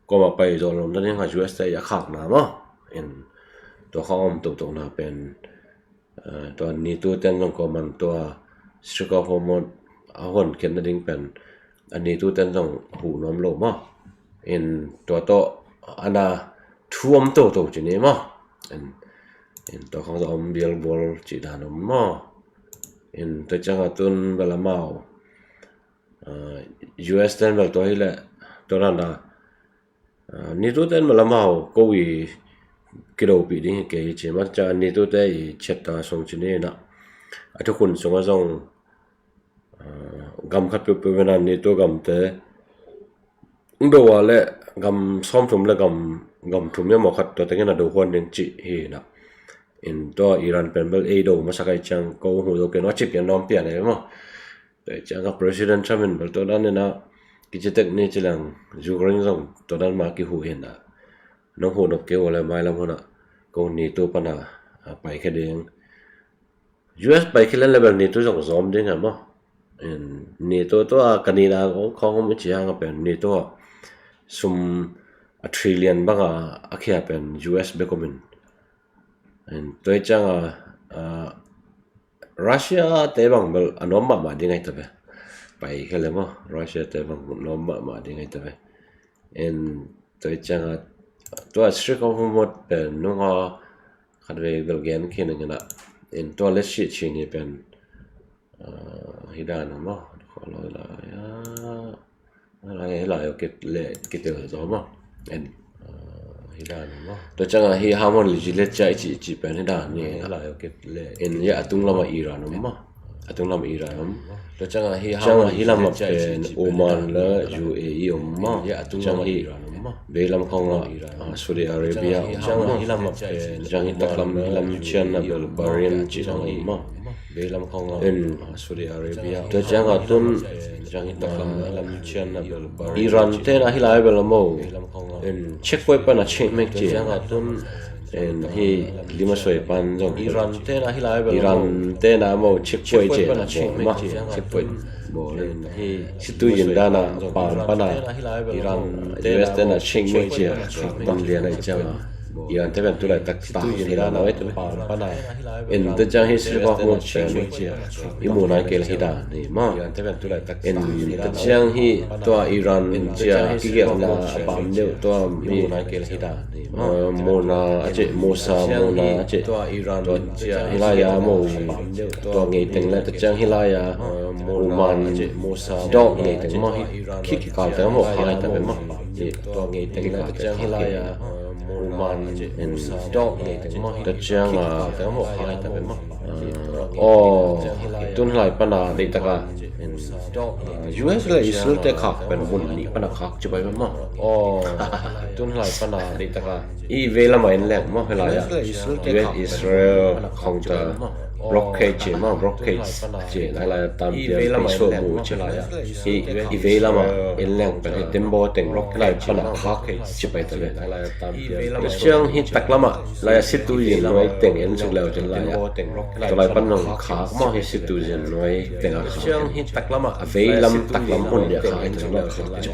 ko mah pai zo lom na ding a U S te a khak na maw. In tua khong om tohtoh na pen, ah, tua NATO ten zong ko man tua Strait of Hormuz a hon khiat na ding pen a NATO ten zong huh nuam lo maw. In tua tawh ana thu om toto ci ni maw. In, in tua khong zong om bial bual cih dan om maw. In tua ciang a tun bel amau, ah, U S ten bel tua hi le tua dan a, ah, NATO ten bel amau ko i kidopih ding hi kei ci mah ciang NATO te i chet ta sung ci ni na. A thukhun sung a zong, ah, gam khat peuhpeuh vena NATO gam te do a le gam sawmthum le gam, gam thum ia maw khat tua tengin a do huan ding cih hi na. In tua Iran pen bel ei do masak ai ciang ko hu do kei no a cip ia nuam pia nei maw. Tua ciang a President Trump in bel tua dan in a kici tek ni ci lang Ukraine zong tua dan ma kihu hi na. Nong hu nop kei ua le mailam hun a ko NATO pan a, ah, pai khe ding. U S pai khia len le bel NATO zong zawm ding a maw. In NATO tua ka ni na khong om i ci hang a pen NATO a sum a trillion bang a, a khia pen U S bek om in. In tua ciang a, ah, Russia te bang bel a nuam mahmah ding ai ta ve. Pai khia le maw Russia te bang nuam mahmah ding ai ta ve. In tua ciang a tua Strait of Hormuz pen nung a khat vei bel gen khin a ngena. In tua le si chin hi pen, ah, hi dan a maw. Kho lo la ya. Lai lai o kit le kitel zo maw. In, ah, hi dan a maw. Tua ciang a hi Hormuz zillet cia i ci, i ci pen hi dan ni. Lai o kit le in ya a tung lam a Iran om maw. A tung lam a Iran om. Tua ciang a hi, ciang a hi lam a pen Oman le U A E om maw. Ya a tung lam a Iran om maw. Veilam khong a, ah, Saudi Arabia om maw. Ciang hi taklam hi lam cian a bel Bahrain ci zong om maw. Veilam khong a, in, ah, Saudi Arabia. Tua ciang a tun, ciang hi taklam hi lam cian a bel Bahrain. Iran te na hi lai bel a maw. In, checkpoint pan a check mek ci. Tua ciang a tun, in, hi lima soi pan zong Iran te na hi lai bel Iran te na maw checkpoint ci na maw. Checkpoint bawl in hi situ yin dan a pan pan a Iran te na ching mai ci a khak tam lian a i ciang a Iran te pen tulaitak ta hi dan a, en ta ciang hi Strait of Hormuz pen i muhna i kei la hi dan hi maw. En ta ciang hi tua Iran cia kigelhna a pam deuh tua mi muhna a cih, Mosa muhna a cih, tua hi lai-a mo tua ngei teng le ta ciang hi lai-a Oman dawk ngei teng maw, hi khik kikal teng maw, khai ta ve maw. Hi tua ngei teng le ta ciang hi lai-a Oman dawk ngei teng maw, hi ta ciang a, aw, tun hi lai pana deih taka U S le Israel te khak pen mun nih pana khak ci pai maw. Aw, tun hi lai pana deih taka i vei lama en leng maw, hi lai-a U S Israel khong ta blockade ci maw, blockade ci lai lai tam pian pei suah mu ci lai-a. I vei lama en leng pen hi tembaw teng lai pana khak ci pai ta ve. Ciang hi taklama lai-a situ yin nuai teng en suk leu cin lai-a, tua lai pan nong khak maw, hi situ yin nuai teng a khak. A vei lam taklam hun dia khak hi ta lo khak ci.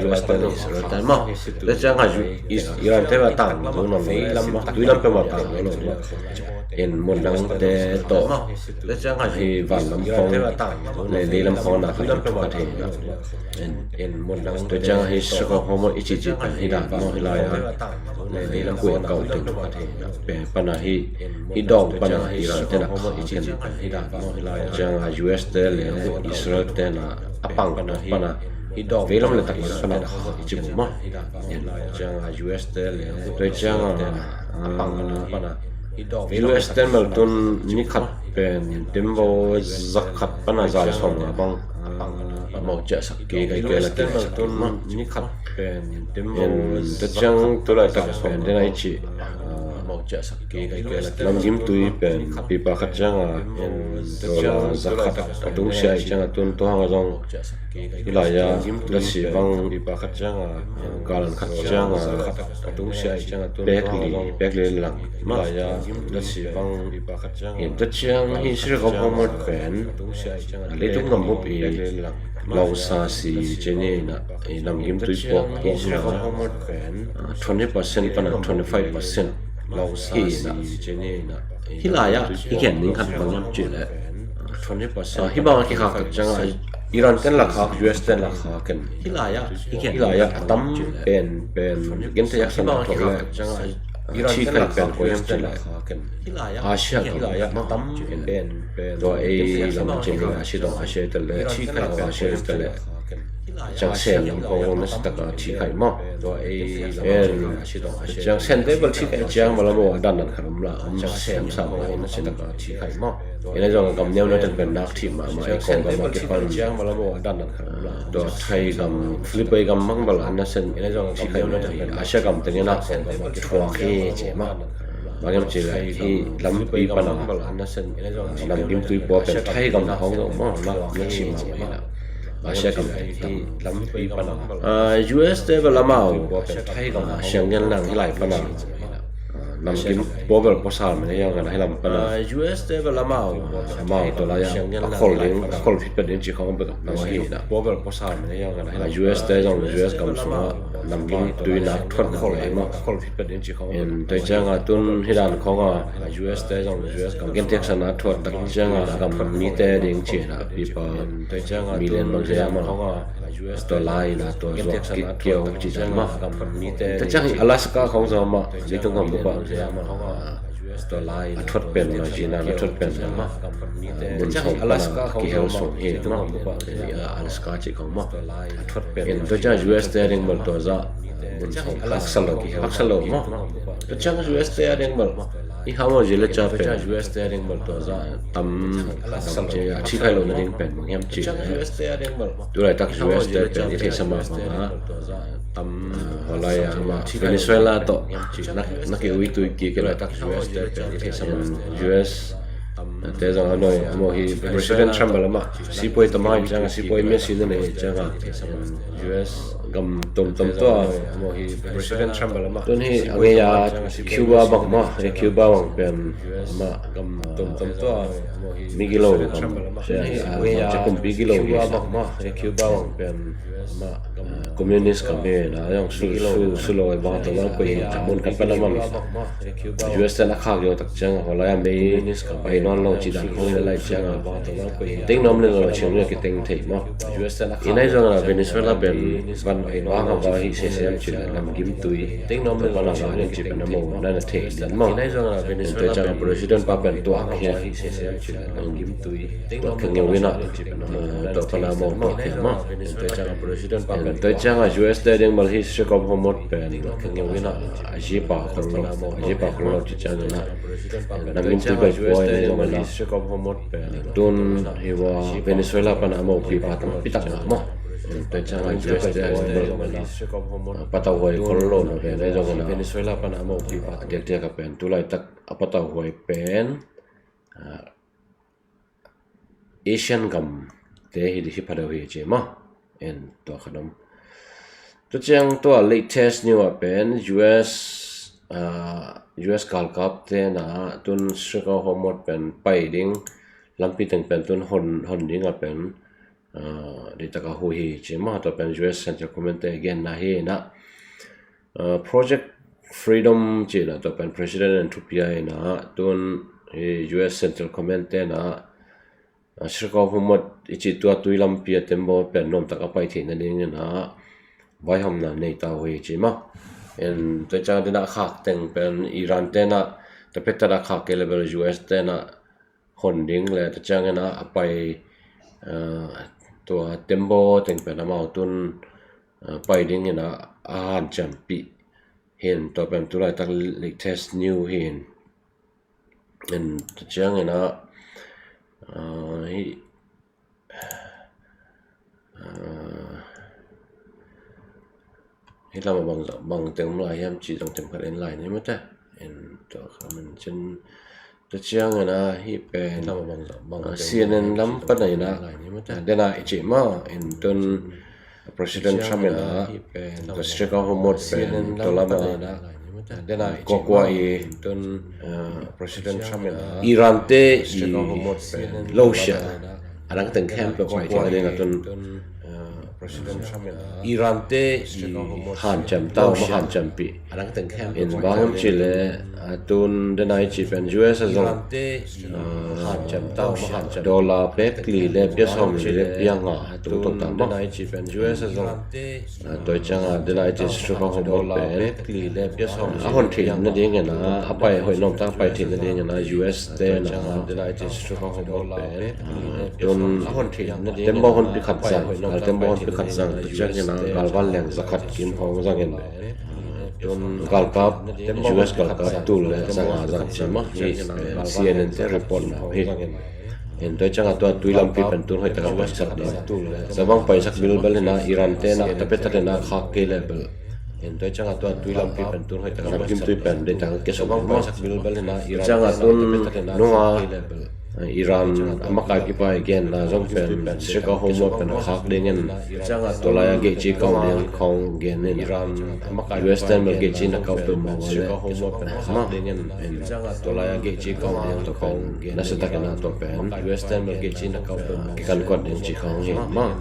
U S te nong Israel te maw. Tua ciang a Iran te va tang lo nong lai lam maw, tui lam pe ma tang lo nong lai. En mun dang te tawh hi van lam khong le lei lam khong na khat khat hi. Tua ciang hi Strait of Hormuz i cihcih pen hi dan maw, hi lai-a kuih a kauh ding pen pana hi, hi dawng pana Iran te na khak ken. Ciang a U S te le Israel te na a pang pana vei lam le taklam pana khak ci mu maw. Ciang a U S te le, tua ciang a U S te mal tun ni khat pen tembaw za khat pana za le sawm nga bang mawh ciahsak kei kai kei la kei sak tun ni khat pen tembaw za khat. Tua ciang tulaitak pen den a i cih namgim tui pen pipa khat ciang a dollar za khat a tungsiah i ciang a tun tua hang a zong hi lai-a lasi bang pipa khat ciang a galan khat ciang a pek li, pek li lang. Hi lai-a lasi bang pipa khat ciang a, hi ta ciang hi Strait of Hormuz pen leitung gam hup i lawngsa si cini na, namgim tui puak puak na twenty percent pana twenty five percent hi na. Hi lai-a i gen ning khat bang lam cih leh, hi bang a kikhak tak ciang a Iran ten la khak, U S ten la khak ken. Hi lai-a a tam pen pen gen te yak san a thok le, thikhaih pen koi hiam cih leh Asia gam, tua ei lam cih leh Asia dong Asia te le, thikhaih Asia te le. Ciang Sen lam khong na si taka thikhaih maw. Ciang Sen te bel thikhaih ciang malam a dan dan khat om la, om sam sam na si taka thikhaih maw. Ina zong gam neu na ten pen nak thih mahmah i kong gam a kipan. Tua Thai gam, Philippine gam mang bel an na sen thikhaih maw. Asia gam teng ina thuak hi ci maw. Bang hiam cih leh hi lampi pana namgim tui pua pen Thai gam khong zong maw, nak na ci mahmah ina. Asia gam teng hi lampi pana U S te bel amau siang gen lang hi lai pana namgim pua bel puasal mene yang kan hi lam pana U S te bel amau, amau tua lai-a a khol ding, a khol phit pet ding ci khong bek a pua hi na. U S te zong U S gam sungah namgim tui nak thuat nak lai maw. Tua ciang a tun hi dan khong a U S te zong U S gam gen teksan a thuat tak ciang a gam mite ding ci na pipa million bang zia maw. Tua lai na tua zuak kik kiau ci zong maw. Tua ciang hi Alaska khong zong maw, leitung gam bupa a thuat pen maw, ci na a thuat pen maw. Mun sawm pana kihel sung hi maw. Alaska ci khong maw. Tua ciang U S te a ding bel tua zah mun sawm haksa lo, haksa lo maw. Tua ciang U S te a ding bel i hau maw, zia le ca pen tam a thikhaih lo na ding pen bang hiam cih leh, tulaitak U S te pen i theihsa mah bang a, tam, ah, hua lai-a mah Venezuela tawh na ki ui tui kik ina. U S te zong a noi a maw hi President Trump a lamah sipuai tama hi ciang a, sipuai mia si na nei hi ciang a, U S Gam tuamtuam tua President Trump bel amah. Tun hi a ngei a Cuba bang maw, hi Cuba bang pen amah gam tuamtuam tua mi gilo gam. Tun hi a ngei a kumpi gilo Cuba bang maw, hi Cuba bang pen amah communist gam hi na, yang su su su lo bang tua bang koi hi mun kan pan amah mi. U S ten a khak yo tak ciang a holai a mei pai nawn lo ci dan khong hi lai ciang a teng nuam le lo ciang a kiteng thei maw. I nai zong a Venezuela pen van bai bang a va hi sesem ci le namgim tui teng nuam le lo ciang a ci pen a mo na na thei dan maw. I nai zong a Venezuela pen president pa pen tuak hi namgim tui tuak kha ngeu ina tua pan a mo tuak hi maw. Tua ciang a U S te ding bel hi Strait of Hormuz pen tuak kha ngeu ina a zipa khol lo, a zipa khol lo ci ciang ina namgim tui bai pua ina zong ina tun hi wa Venezuela pan a mo pi pa tampi tak ngah maw. Tua ciang a U S te ding bel patau huai khol lo na pen zong ina Venezuela pan a mo pi pa diakdiak a pen tu laitak a patau huai pen Asian gam te hi hi pha deuh hi ci maw. En tua khat om. Tua ciang tua latest news ah pen U S, ah, U S galkap te na tun Strait of Hormuz pen pai ding lampi teng pen tun hon, hon ding a pen, ah, dei taka hu hi ci maw. Tua pen U S Central Command te genna hi na. Ah, Project Freedom ci na tua pen President in thupia hi na tun hi U S Central Command te na Strait of Hormuz i cih tua tui lampi a tembaw pen nuamtak a pai theih nadingin a vaihawmna nei ta uh hi ci maw. En tua ciang a dena khak teng pen Iran tena tapetat a khak kei le bel U S tena hon ding le tua ciangin a pai, eh, tua tembaw teng pen amau tun, eh, pai dingin a hanciampih hin tua pen tulaitak latest news hin. En tua ciangin a, ah, hi, ah, hi lam a bang, bang teng om lai hiam ci zong themkhat en lai ni mate. En tua kha man cin tua ciangin a hi pen, ah, C N N lam pan a in a, ah, dena i ci maw, en tun President Trump in a, tua Strait of Hormuz pen tua lam a, kua kua i, ah, President Trump in a, Iran te i lo sia. A dang teng khempeuh pai thei nading a tun, ah, Iran te i hanciam ta uh, ma hanciampih. In bang hiam cih leh, ah, tun dena i cih pen U S a zong, ah, dollar pek li le pia sawm li le pia nga tung to ta maw. Ah, tua ciang a dena i cih Strait of Hormuz pen a hon theih nadingin a, a pai hoih nuamtak a pai theih nadingin a U S tena tun tembaw honpi khat zang, ah, tembaw honpi khat zang, tua ciangin a galvan leng za khat kim hong zangin, ah, tun galkap, U S galkap tul le za nga zang ci maw, hi C N N te report na hi. En tua ciang a tua tui lampi pen tun hoih taka paisak ding. Za bang paisak bilbel in a Iran tena tapetat in a khak kei le bel. En tua ciang a tua tui lampi pen tun hoih taka namgimtui pen dei taka keso bang paisak bilbel in a Iran ciang a tun nunga Iran a makaipipa i genna zong pen Strait of Hormuz pen a khak dingin tua lai a gate ci kau ding khong genin Iran a makai U S ten bel gate ci na kau peuhmah le tua lai a gate ci kau ding tua pen nasa takin a tua pen U S ten bel gate ci na kau peuhmah kikan kuat ding ci khong hi mah.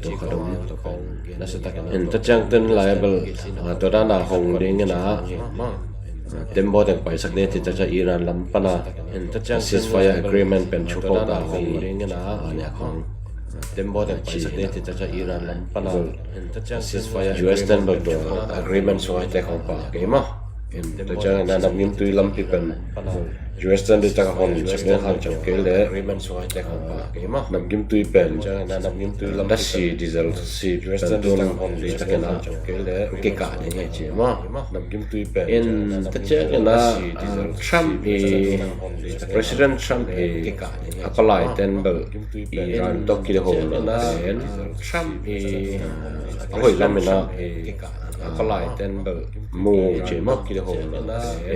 Tua kha dong nasa takin a tua ciang tun lai a bel tua dan a hong dingin a tembaw teng paisak ding ci ta ciang Iran lam pan a ceasefire agreement pen thupho ta khong, a nia khong tembaw teng paisak ding ci ta ciang Iran lam pan a ceasefire, U S ten bel tua agreement sung a hite khong pha kei maw. Tua ciang a namgimtui lampi pen U S ten dei taka hon sak ding hanciam kei le namgimtui pen tasi diesel si pen tun dei takin a kikah ding hi ci maw. Namgimtui pen in tua ciangin a Trump i, President Trump i a palai ten bel Iran tawh kilehona pen Trump i a hoih lam in a a palai ten bel mu ci maw.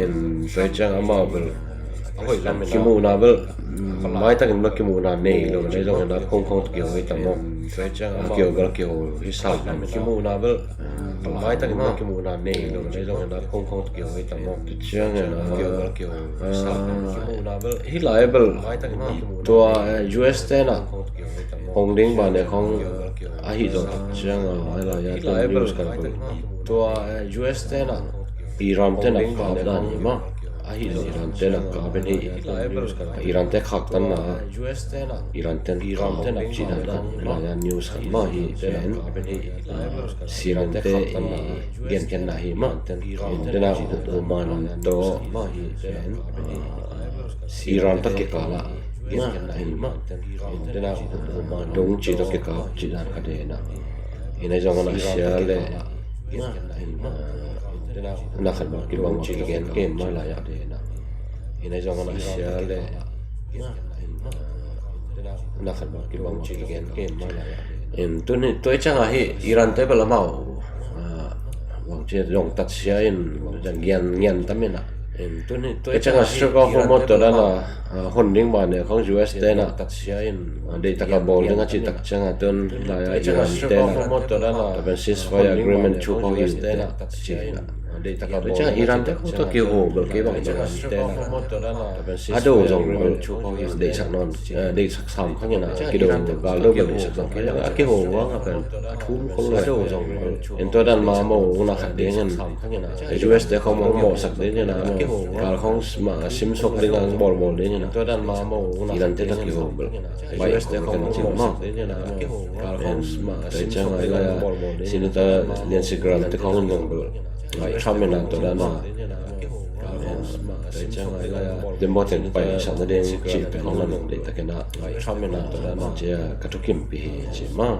In tua ciang amau bel Kimuhna bel, mm, maitakin bel kimuhna nei lo, nei zong na khongkhong kiho hi ta maw. Kiho bel kiho hi sa. Kimuhna bel, mm, maitakin bel kimuhna nei lo, nei zong na khongkhong kiho hi ta maw. Tua ciangin, ah, kiho bel kiho hi sa. Ah, kimuhna bel, hih lai bel, tua, eh, U S te na hong ding ban e khong ahi zong ciang, ah, hih lai a tua news kan bel. Tua, eh, U S te na Iran te na kap dan hi maw. Ahi zong Iran te na kap in hi. Iran te khaktanna, Iran te na kap cih dan khat, lai a news khat mah hi pen. Iran te i genkhiatna hi mah. Iran te na Oman tawh Iran tawh kikal ah dong cih tawh kikap cih dan khat hi na. Hi na zong na sia le na khat mah kibang cih gen kei mah lai ah. Hi na zong na sia le na khat mah kibang cih gen kei mah lai ah. Tuni tua i ciang ah hi Iran te bel amau, ah, bang ci zong tat sia in zong ngian ngian tam in ah. Tua i ciang ah Strait of Hormuz tua dan a, ah, hon ding ban e khong U S te na, ah, deihtak a bawl ding a cih tak ciang ah tun lai a Iran te na tua pen ceasefire agreement thu pau hi te ci na. Tua ciang Iran te khong tua kiho bel kei bang Iran te na a do zong bel deihsak nawn, eh, deihsak sam khang in a kido gal do bel deihsak sam khang in a kiho vang a pen a thum khol lai. En tua dan ma mo na khat ding in U S te khong mo mo sak ding in a mo gal khong ma sim sok ding a bawl bawl ding in a Iran te na kiho bel bai khong kan cing ma. En tua ciang a Senator Lindsey Graham te khong in zong bel Trump in a tua dan a Democrat in paisak na ding cih pen hong na nung deih takin a Trump in a tua dan a cia ka thukimpi hi ci ma.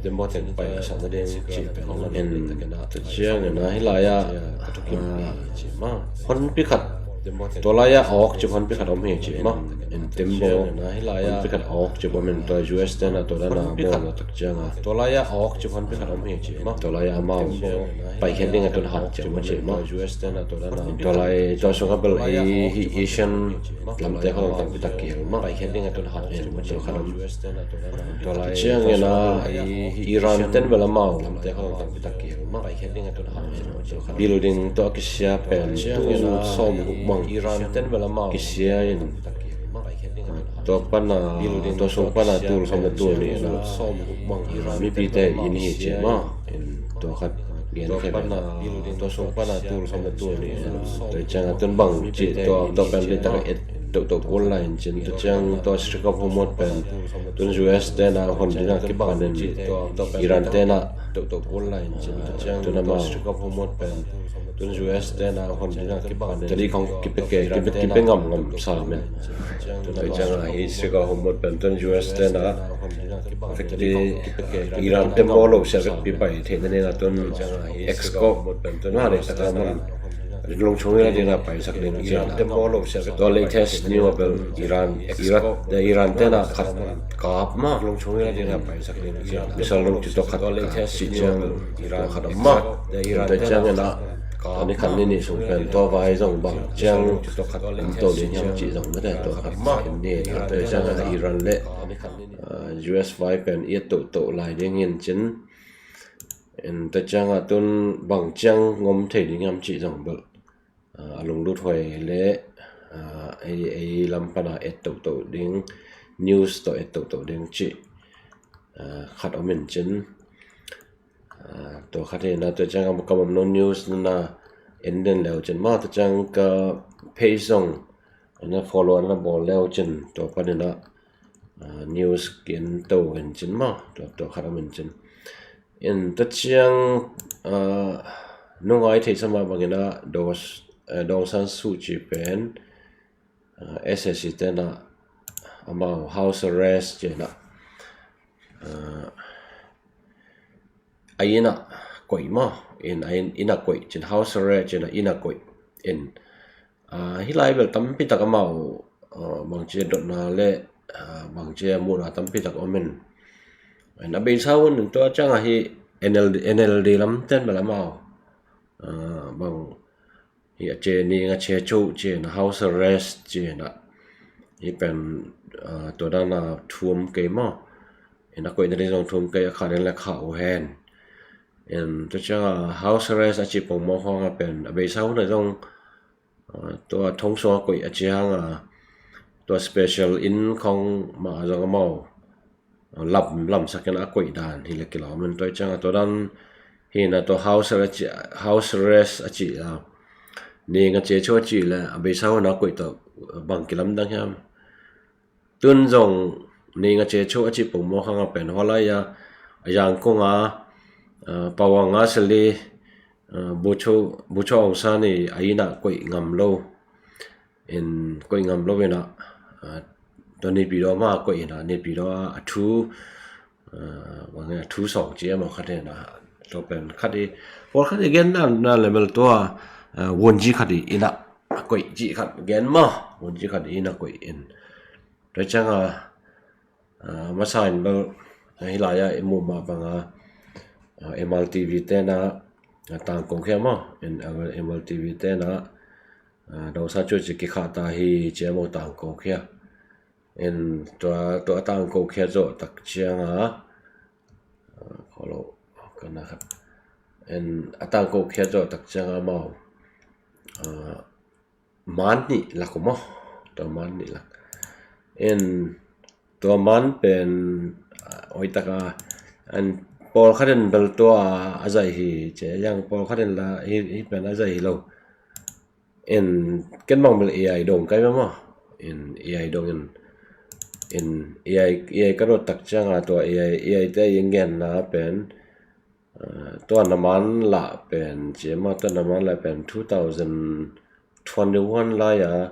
Democrat in paisak na ding cih pen hong na nung deih takin a tua ciang in a hih lai a ka thukimpi hi ci ma. Honpi khat tua lai a awk ci honpi khat om hi ci ma. En tembaw honpi khat awk ci bawm in tua U S te na tua dan a bawl na tak ciang a tua lai a awk ci honpi khat om hi ci ma. Tua lai a amau paikhiat ding a tun hat ciang ma ci ma. Tua lai tua sung a bel ei hi Asian lamte khong tampi tak kihel ma. Paikhiat ding a tun hat ciang ma ci khat om. Tua lai ciang in a Iran ten bel amau building tawh a kisia pen tul sawm guk bang kisia in tua pan a tua sung pan a tul sawm le tul nih in a mipite inn hi ci ma. Tua khat gen khe pen tua sung pan a tul sawm le tul nih in a tua ciang a tun bang ci tua tua pen deih tak a et tohtoh kul lai in cin tua ciang tua Strait of Hormuz pen tun U S te na hon ding a kiphanin Iran te na tun amau tun U S te na hon ding a kiphanin tadi kong kipe ke kipe kipe ngam ngam sa men. Tua ciang a hi Strait of Hormuz pen tun U S te na vekpi Iran te maw lo sia vekpi pai theihna ding a tun X ko tun ha le taka man lungchung ila ding a paisak ding cia tua latest new a bel Iran Iran te na khat kap ma lungchung ila ding a paisak ding cia misal lungchung tua khat kap ci ciang tua khat om ma. Tua ciang in a ani khat ni nih sung pen tua vai zong bang ciang om to ding hiam ci zong mete tua khat ma. Ni tua ciang in a Iran le U S vai pen i et tohtoh lai ding in cin. En tua ciang a tun bang ciang ngom thei ding hiam cih zong bel a lunglut huai le ei ei lam pan a et tohtoh ding news tawh et tohtoh ding cih khat om in cin. Tua khat hi na tua ciang a ka mamno news na en den leu cin ma tua ciang ka page zong na follow na bawl leu cin tua pan in a news kin to in cin ma tua tua khat om in cin. En tua ciang nungai theihsa mah bangin a Daw Aung San Suu Kyi pen S A C te na amau house arrest ci na a inn a koih ma in a inn a koih cin house arrest ci na inn a koih in. Hih lai bel tampi tak amau bangci a dotna le bangci a muhna tampi tak om in. A beisa un tua ciang a hi N L D, N L D lam ten bel amau bang hi a ce, ning a ce cho ci-in a, house arrest ci-in a, hi pen, ah, tua dan a thu om kei maw. In a koihna ding zong thu om kei, a khah ding le khah uh hen. In tua ciang a house arrest a cih pongmawk hang a pen a beisa hun a zong, ah, tua thong sung a koih a ci hang a, tua special inn khong mah a zong amau lam, lamsak in a koih dan hi le kilawm in, tua ciang a tua dan hi na, tua house arrest a cih, house arrest a cih a, ning a ce cho a cih le a beisa hun a koih tawh bang kilamdang hiam? Tun zong ning a ce cho a cih pongmawk hang a pen, hua lai a, a Yangon a, ah, Pawang a seli, ah, Bogyoke, Bogyoke Aung San i a inn ah koih ngam lo. In koih ngam lo in a, ah, tua Naypyidaw mah koih in a, Naypyidaw a thu, ah, bang a thu sawng ci a maw, khat in a, tua pen khat i, pawlkhat i gen na, na le mel tua, ah, wunji khat i inn ah koih ci khat gen maw, wunji khat i inn ah koih in. Tua ciang a, ah, masa in bel, ah, hi lai a i muh mah bang a, ah, M L T V te na, ah, tangko khia maw, in, ah, M L T V te na, ah, Daung San Suu Kyi kikhah ta hi ci a maw, tangko khia. In tua, tua a tangko khia zawh tak ciang a, ah, kholo, ka na khat. In a tangko khia zawh tak ciang a amau, ah, man nih lak uh maw. Tua man nih lak. In tua man pen, ah, oi tak a, in pawlkhat in bel tua a zaih hi ci a, yang pawlkhat in la hi, hi pen a zaih hi lo. In ken bang bel A I dong kai maw. In A I dong in, in A I, A I ka dot tak ciang a tua A I, A I te i genna pen, ah, tua na man lah pen ci a maw, tua na man lah pen two thousand twenty-one lai a,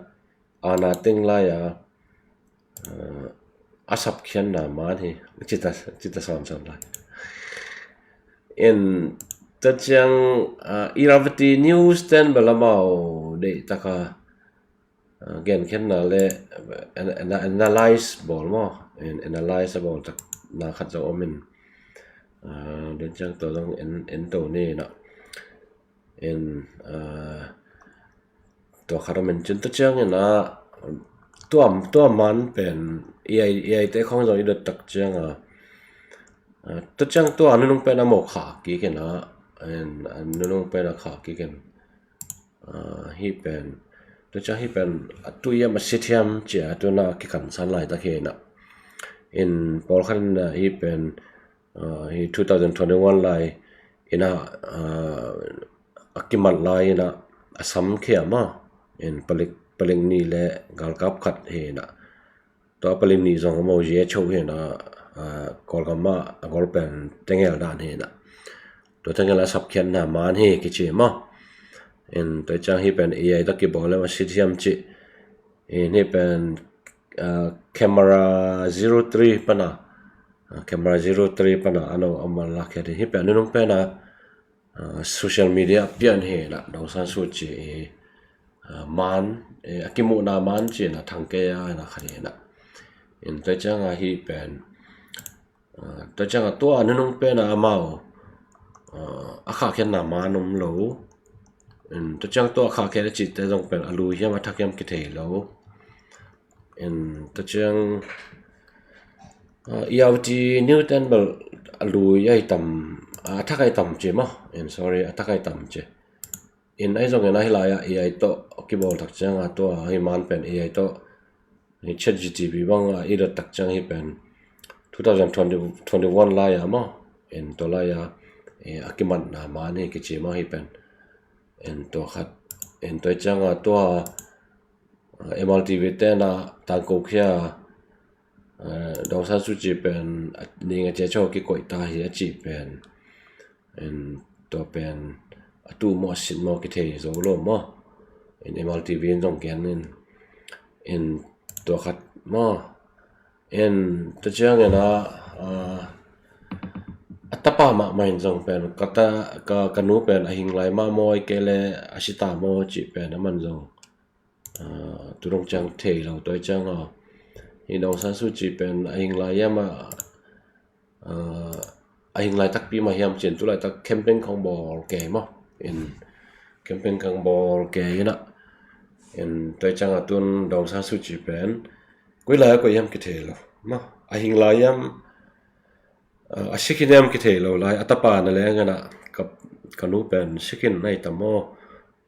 a na teng lai a, ah, a sapkhiatna man hi, ci ta, ci ta sawnsawn lai. In tua ciang, ah, Irrawaddy News ten bel amau deih tak a, ah, genkhiatna le, ah, ana-, analyze bawl maw, in analyze a bawl tak na khat zong om in, ah, den ciang tua zong en, en to ni na. In, ah, tua khat om in cin, tua ciang in a, tua, tua man pen A I, A I te khong zong i dot tak ciang a, ah, tua ciang tua nunung pen a maw khah kik in a, in, a nunung pen a khah kik in. Ah, hi pen, tua ciang hi pen a tu hiam a sit hiam ci a, tu na kikansan lai tak hi na. In pawlkhat in a hi pen, ah, hi two thousand twenty-one lai in a, ah, a kimat lai in a, a sam khia maw. In palik, palik nih le galkap khat hi na. Tua palik nih zong amau zia cho hi na, ah, Kawlgam ah a gol pen tengel dan hi na. Tua tengel a sapkhiatna man hi kici maw. In tua ciang hi pen A I tawh kibawl le maw sit hiam ci. In hi pen, ah, camera zero three pana, ah, camera zero three pana a no a man lak hi, hi pen a nunung pen a, ah, social media pian hi na, Daung San Suu Kyi i, ah, man, eh, a kimuhna man ci na, thang kei a na khat hi na. In tua ciang a hi pen, ah, tua ciang a tua nunung pen a amau, ah, a khahkhiatna man om lo. In tua ciang tua khahkhiat a cihte zong pen a lui hiam a thak hiam kithei lo. In tua ciang, ah, Irrawaddy News ten bel a lui a i tam, ah, a thak a i tam ci maw. In sorry, a thak a i tam ci. In ahi zongin ahi lai a A I tawh kibawl tak ciang a tua hi man pen A I tawh, hi ChatGPT bang a i dot tak ciang hi pen two thousand twenty, twenty-one lai a maw. In tua lai a, eh, a kimatna man hi kici maw hi pen. In tua khat, in tua ciang a tua, ah, M L T V te na tangko khia, ah, Daung San Suu Kyi pen, ah, ning a cia cho kikoih ta hi a cih pen. In tua pen a tu maw a sit maw kithei zo lo maw. In M L T V in zong gen in, in tua khat maw. In tua ciang in a, ah, a tapa mahmah in zong pen, ka ta, ka, ka nu pen a hing lai mah maw, i kei le a si ta maw cih pen a man zong, ah, tu dong ciang thei lo, tua ciang a, hi Daung San Suu Kyi pen a hing lai hiam a, ah, a hing lai takpi mah hiam cin, tu laitak campaign khong bawl kei maw. In Campaign kang bawl kei inah, in tua ciangah tun Daung San Suu Kyi pen koi lai a koih hiam kithei lo. Ma, a hing lai hiam, a, a sikin hiam kithei lo lai, a tapa na leng inah ka, ka nu pen sikin ahi tam aw.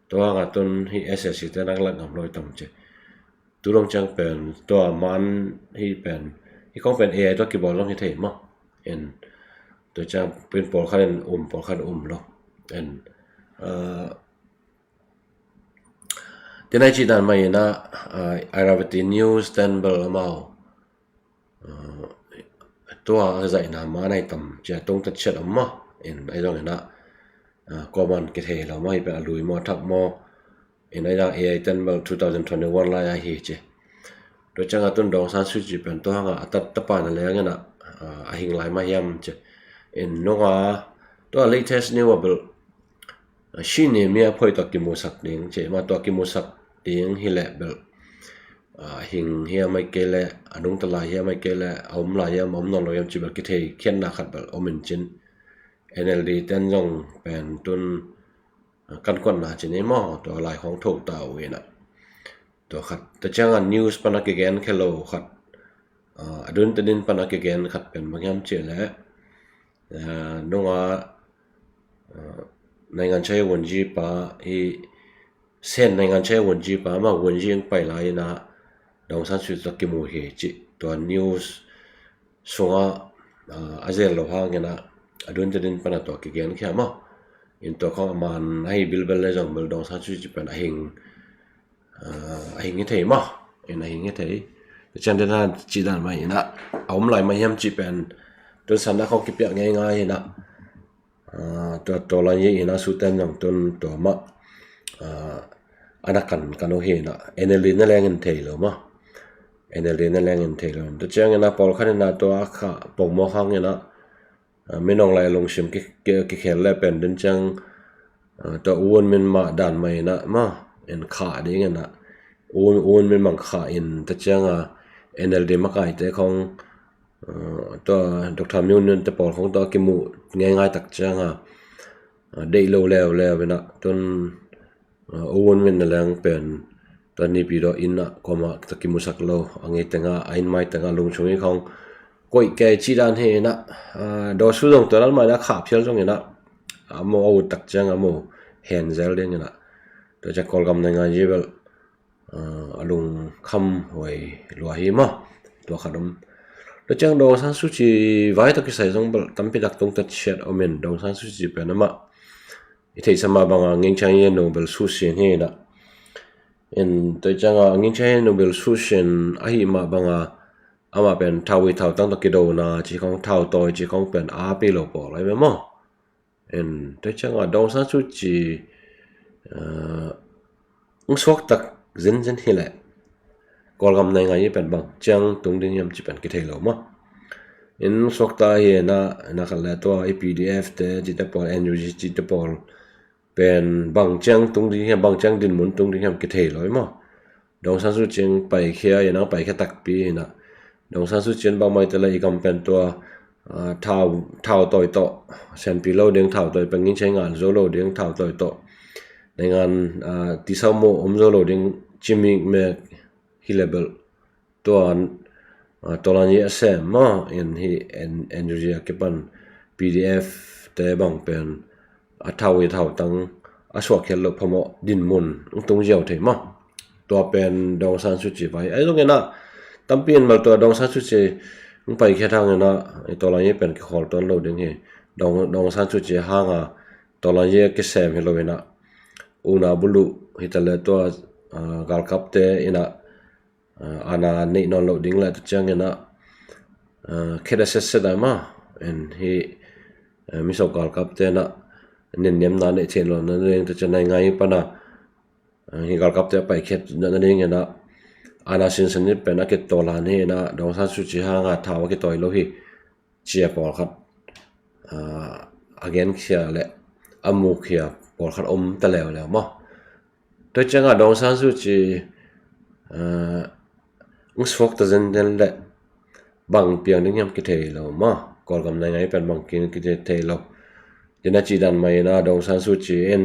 Tua hangah tun hih S A C te nak lak ngam lo hi tam ci. Tu dong ciang pen tua man hih pen, hih kong pen A I tua kibawl zong hi thei maw. In tua ciang pen pawlkhat in um, pawlkhat um lo. In, ah, tinai ci dan mai inah, ah, Irrawaddy News ten bel amau, ah, tua a zaihna man ahi tam cia tungtat ciat om maw. In ahi zong inah, ah, kuaman kithei lo maw, hih pen a lui maw, a thak maw. In ahi zong A I ten bel two thousand twenty-one lai ahi ci. Tua ciangah tun Daung San Suu Kyi pen tua hangah a tat tapa na leng inah, ah, a hing lai mah hiam ci. In nunga tua latest news a bel, ah, sini mi a phoi tua kimusak ding ci, ma tua kimusak ding hi leh bel, ah, hing hiam ai kei leh, a nungta lai hiam ai kei leh, a om lai hiam, a om nawn lo hiam ci bel kithei khiatna khat bel om in cin. N L D ten zong pen tun, ah, kan kuatna ci ni maw, tua lai khong tho ta uh inah. Tua khat, tua ciangah news pan a kigen khia lo khat, ah, a dun tenin pan a kigen khat pen bang hiam ci leh, ah, nunga, ah, naingan chai wunji pa hi, sen naingan chai wunji pa ma wunji ang pai lai inah Daung San Suu Kyi tua kimu hi ci. Tua news sungah, ah, a zel lo hang inah a dun tenin pan a tua kigen khia maw. In tua khong a man ahi bilbel le zong bel Daung San Suu Kyi pen a hing, ah, a hing hi thei maw. In a hing hi thei. Tua ciang dena ci dan mai inah a om lai mah hiam ci pen tun sanna khong kipiak ngei ngai inah, ah, tua, tua lai hi inah suten zong tun tua mah, ah, a na kan kan uh hi inah N L D na leng in thei lo maw. N L D na leng in thei lo. Tua ciang inah pawlkhat inah tua a kha pongmawk hang inah, ah, minong lai lungsim ki, ki, kikhel le pen dun ciang, ah, tua U Win Myint mah dan mai inah ma in khah ding inah U, U Win Myint mang khah in tua ciangah N L D makaite khong, ah, tua Doctor Myint te pawl khong tua kimuh ngeingai tak ciangah, ah, deih lo leuleu inah tun, ah, U Win Myint na leng pen tua nipi daw inah kuamah tua kimusak lo, a ngei tengah, a inn mai tengah lungchung i khong koih kei ci dan hi inah, ah, daw su zong tua dan mai inah khah phial zong inah, ah, a mo a ut tak ciang a mo hen zel ding inah. Tua ciang Kawlgam naingan yi bel, ah, a lungkham huai lua hi maw. Tua khat om. Tua ciang Daung San Suu Kyi vai tua kisai zong bel tampi dak tungtat ciat om in Daung San Suu Kyi pen amah i theihsa mah banga Ngin Chiang Ye Nobel susian hi inah. In tua cianga Ngin Chiang Ye Nobel susian ahi mah banga amah pen thau i thau tang tawh kidona ci khong, thau tawi ci khong pen a pi lo pawl ahi ve maw. In tua cianga Daung San Suu Kyi, ah, ung suaktak zenzen hi leh Kawlgam naingan yi pen bang ciang tung ding hiam ci pen kithei lo maw. In suakta hi na, na khat le tua i P D F te cite pawl, N U G cite pawl pen bang ciang tung ding hiam, bang ciang dinmun tung ding hiam kithei lo maw. Daung San Suu Kyi paikhia, i nang paikhia takpi hi na. Daung San Suu Kyi bangmai te le i gam pen tua, ah, thau, thau tawi tawh, senpi lo ding thau tawi pen Ngin Chiang ngan zo lo ding thau tawi tawh. Naingan, ah, tisau mo om zo lo ding cimik mek hi le bel tua, ah, tawlan yi a sem maw in hi N-, N U G a kipan P D F te bang pen a thau i thau tang a suak khial lo phamawh dinmun ung tung ziau thei maw. Tua pen Daung San Suu Kyi vai. Ai zong ina tampi in mal tua Daung San Suu Kyi ung paikhia thang ina i tawlan yi pen kikhol tuan lo ding hi. Daung, Daung San Suu Kyi hanga tawlan yi kisem hi lo ina una bulu hi ta le tua, ah, galkap te ina, ah, ana neih nawn loh ding le ta ciang ina, ah, khet a set set a ma en hi, ah, miso galkap te na nin niam na neih theih lo na ding ta ciang nai ngai pana, ah, hi galkap te a pai khet na, na ding ina ana sinsen ni pen a kit tawlan hi ina Daung San Suu Kyi hanga thau a kitawi lo hi. Cia pawlkhat, ah, a genkhia le a mukhia pawlkhat om ta leuleu maw. Tua cianga Daung San Suu Kyi, ah, ung suak ta zenzen le bang piang ding hiam kithei lo maw. Kawlgam naingan yi pen bang kin kithei lo. Tina ci dan mai ina Daung San Suu Kyi in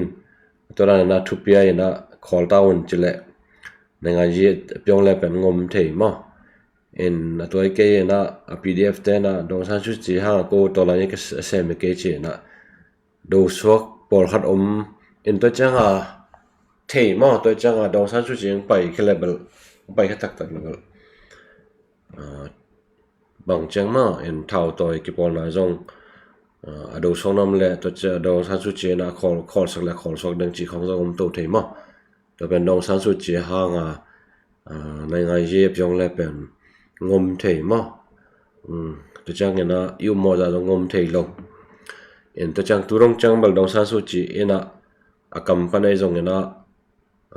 Tua dan in ah thupi a in ah khawl ta un ci leh Nainganyi a piang le pen ngom thei maw. In a tua hi kei in ah a P D F te in ah Daw Aung San Suu Kyi hang a ko tawlan hi ka sem hi kei ci in ah do suak pawlkhat om in tua ciang a thei maw, tua ciang a Daw Aung San Suu Kyi hang pai khe le bel, hang pai khe taktak le bel, ah, bang ciang maw in thau tawi kipawlna zong, ah, a do suak nam le tua ciang Daw Aung San Suu Kyi in ah khawl, khawlsak le khawlsuak ding cih khawng zong om to thei maw. Tua pen Daw Aung San Suu Kyi hang a, ah, Nainganyi a piang le pen ngom thei maw. Um, tua ciang in ah i um mawh zah zong ngom thei lo. In tua ciang tu dong ciang bel Daw Aung San Suu Kyi in ah a kam pan ei zong in ah,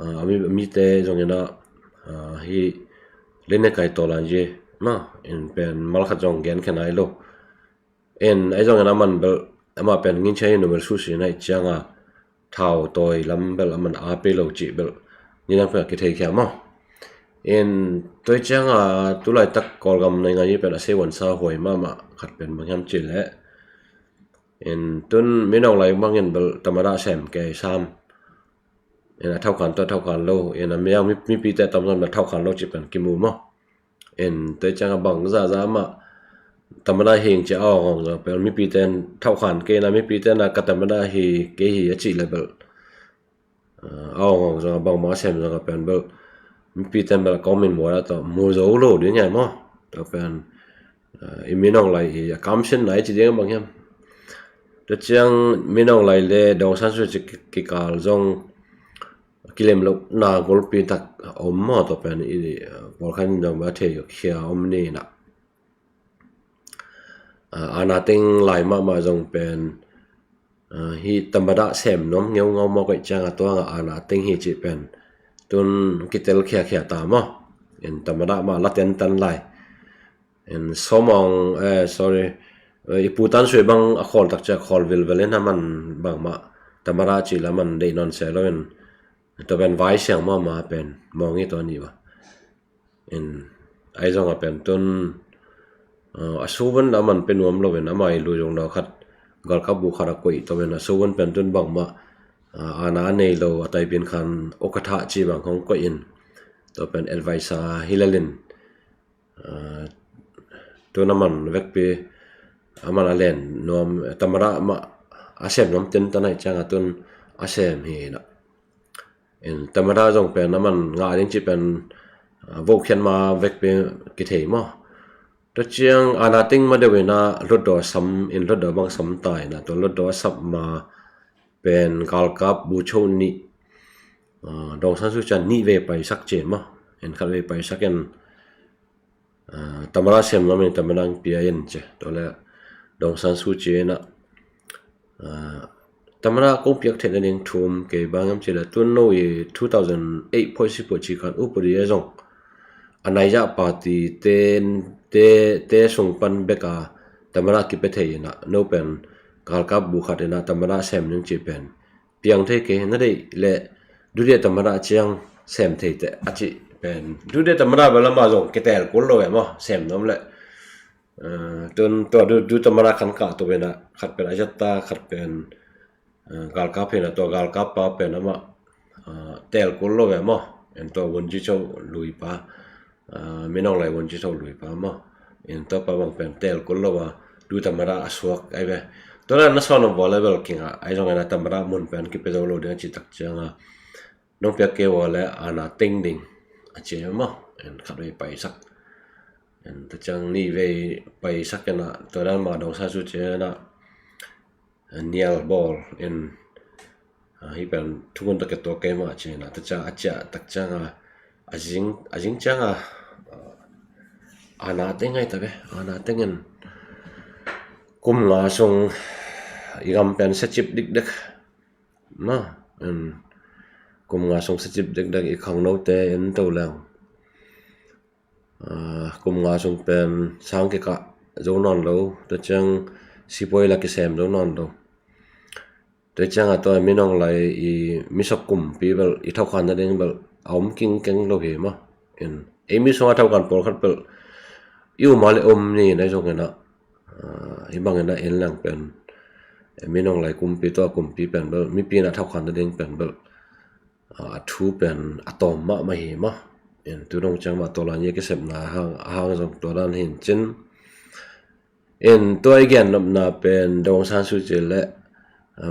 ah, a mi, a mite zong in ah, ah, hi lene kai tawlan hi maw, in pen malkhat zong gen khe nai lo. In ei zong in ah man bel amah pen ngin chia hi numel susi nai ciang a thau tawi lam bel a man a pe lo cih bel ni nang pen a kithei khia maw. In tua ciang a tulaitak Kawlgam Nainganyi pen a sei wan sa huai mahmah khat pen bang hiam ci leh, in tun Min Aung Hlaing bangin bel tamada sem kei sam. In a thau khan tua thau khan lo, in a mi, mi, mipite tam zong bel thau khan lo cih pen kimu maw. In tua ciang a bang zah zah mah tamada hi ing ci a awng awng zong pen mipite in thau khan kei in ah mipite in ah ka tamada hi kei hi a cih le bel, ah, a awng awng zong a bang bang a sem zong a pen bel mipite in bel a kawm in mual a tawh mu zo lo ding hi maw. Tua pen, ah, i Min Aung Hlaing hi a kam sin nai ci ding bang hiam. Tua ciang Min Aung Hlaing le Daw Aung San Suu Kyi ki, kikal zong kilem lohna golpi tak a om maw, tua pen i, ah, pawlkhat in zong bel a thei khia om ni in ah. Ah, Ana Teng lai mahmah zong pen, ah, hi tamada sem nuam ngeungau mawk ei ciang a tua nga Ana Teng hi cih pen tun kitel khiakhia ta maw. In tamada mah la tentan lai. In Sawmawng, eh, sorry, eh, i Pu Tan Swe bang a khawl tak ciang khawl vilvel in a man bangmah tamada cih la man deih nawn se lo in tua pen vai siang mahmah pen mawng hi tua ni va. In ai zong a pen tun, ah, a suvun la man pe nuam lo in amah i lui zong lo khat galkap bu khat a koih tua in a suvun pen tun bangmah, ah, ana a nei lo a taipin khan okatha ci bang hong koih in tua pen advisor hi lel in, ah, tun a man vekpi a man a len nuam tamada mah a sem nuam tentan ai ciang a tun a sem hi na. In tamada zong pen a man ngah ding ci pen, ah, vohkhiat ma vekpi kithei maw. Tua ciang Ana Teng ma deuh in a hlutdaw sam in hlutdaw bang sam ta in a tua hlutdaw a sap ma pen galkap bu cho nih, ah, Daw Aung San Suu Kyi nih vei paisak ci maw. In khat vei paisak in, ah, tamada sem nuam in tamada hong pia in ci. Tua le Daw Aung San Suu Kyi in a, ah, tamada kong piak theihna ding thu om kei bang hiam ci le tun no i two thousand eight phoih si phoih ci khan upadi a zong a naizah party te, te, te sung pan bek a tamada kipia thei in a no pen galkap bu khat in a tamada sem ning ci pen piang thei kei na deih le dude tamada ciang sem thei teh a cih pen dude tamada bel amah zong kitel kul lo e maw sem nuam le. Eh, tun tua du, du tamada khan kah tuk in a khat pen a zat ta khat pen, eh, galkap hi na tua galkap pa pen amah, eh, tel kul lo e maw. En tua Wungyichoke lui pa, ah, Min Aung Hlaing Wungyichoke lui pa maw. In tua pa bang pen tel kul lo a du tamada a suak ai ve. Tua na na sawn a bawle bel kinga ai zong ena tamada mun pen kipia zo lo ding a ci tak ciang a nong piak kei bawle Ana Teng ding a ci maw. En khat vei paisak. En ta ciang nih vei paisak ena tua dan ma Daw Aung San Suu Kyi ena nial bawl in, ah, hi pen thungun tak tua keimah cina ta ciang a ciah tak ciang a, a zing, a zing ciang a, ah, Ana Teng ngai ta ve, Ana Teng in kum nga sung i gam pen sa cip dikdek. Na, in kum nga sung sa cip dikdek i khangnote in to leng. Ah, kum nga sung pen sang kikah zo nawn lo, tua ciang sipuai la kisem zo nawn lo. Tua ciang a tua Min Aung Hlaing i misok kumpi bel i thokhan nading bel a om kingkeng lo hi maw. In ei mi sung a thokhan pawlkhat bel i um a le om ni na i zong ena, ah, i bang ena en lang pen Min Aung Hlaing kumpi, tua kumpi pen bel mipi na thawhkhan nading pen bel a thu pen a tawm mahmah hi mah. In tu dong ciang mah tua lai-a kisepna hang, a hang zong tua dan hi in cin. In tua i gen nopna pen Daw Aung San Suu Kyi le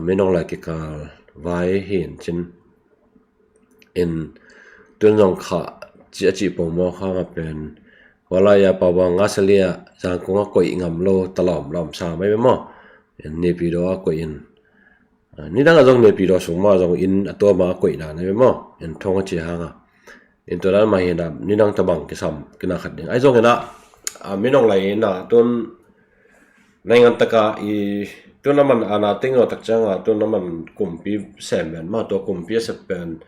Min Aung Hlaing kikal vai hi in cin. In tun zong kha ci a ci pong maw, kha nga pen wala ya pa bang nga salia Zangkong a koih ngam lo talawm lawm sa mai maw. In Naypyidaw a koih in, nidang a zong Naypyidaw sung mah zong in a tua mah a koih dan a maw. In thong a ci hang a, in tua dan mah hi na, nidang tabang kisam kina khat ding ai zong ina, Min Aung Hlaing ina tun naingan taka i tun a man ana ting lo tak cianga tun a man kumpi sem pen mah, tua kumpi a sep pen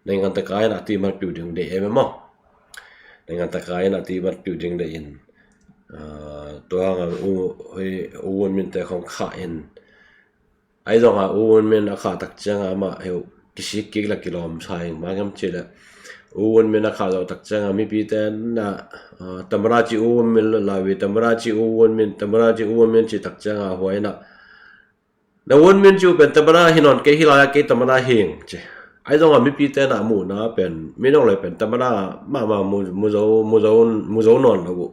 naingan taka ina ti mat piu ding de em maw. Naingan taka ina ti mat piu ding de in, tua hanga U Win Myint te khong kha in ai zong a U Win Myint a kha tak cianga mah heu kisik kik la kilawm sa ing mah ngam ci le. U Win Myint a kha zong tak cianga mipi te na tamara ci U Win Myint lo lawi, tamara ci U Win Myint, tamara ci U Win Myint ci tak cianga huai na, na Win Myint ci u pen tamara hi nawn kei, hi lai a kei tamara hing ci. Ai zong a mipi te na muhna pen Min Aung Hlaing pen tamara mahmah mu zo, mu zo, mu zo nawn lo uh.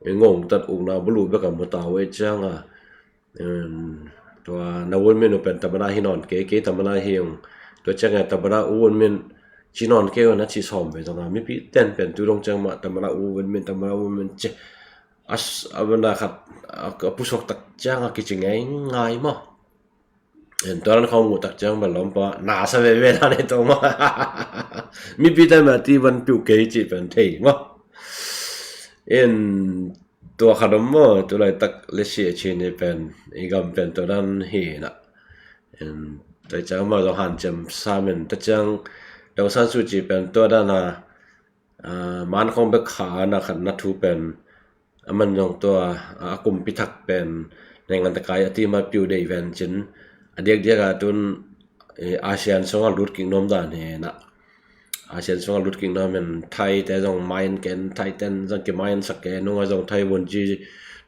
Ngong tat ukna bulu bek a mu ta uh ei cianga tua na Win Myint u pen tamara hi nawn kei, kei tamara hi ung. Tua cianga tamara U Win Myint ci nawn kei un a ci sawm ve zong a mipi ten pen tu dong ciang mah tamara U Win Myint, tamara U Win Myint ci a bana khat a pusuak tak cianga kici ngei ngai maw. Tua dan khong muh tak ciang bel lawmpa nasa veve dan hi tawh maw. Mipi ten mah ti van piu kei ci pen thei maw. In tua khat om maw, tu laitak lesi a ci ni pen i gam pen tua dan hi na. In tua ciang maw zong hanciam sa men tua ciang Daw Aung San Suu Kyi pen tua dan a man khong bek kha na khat na thu pen a man zong tua a kumpi thak pen naingan taka i a ti mat piu dei ven cin a diakdiak a tun ASEAN sungah lut kik nuam dan hi na. ASEAN sungah lut kik nuam in Thai te zong main ken, Thai ten zong kimain sak ke nunga zong Thai wunci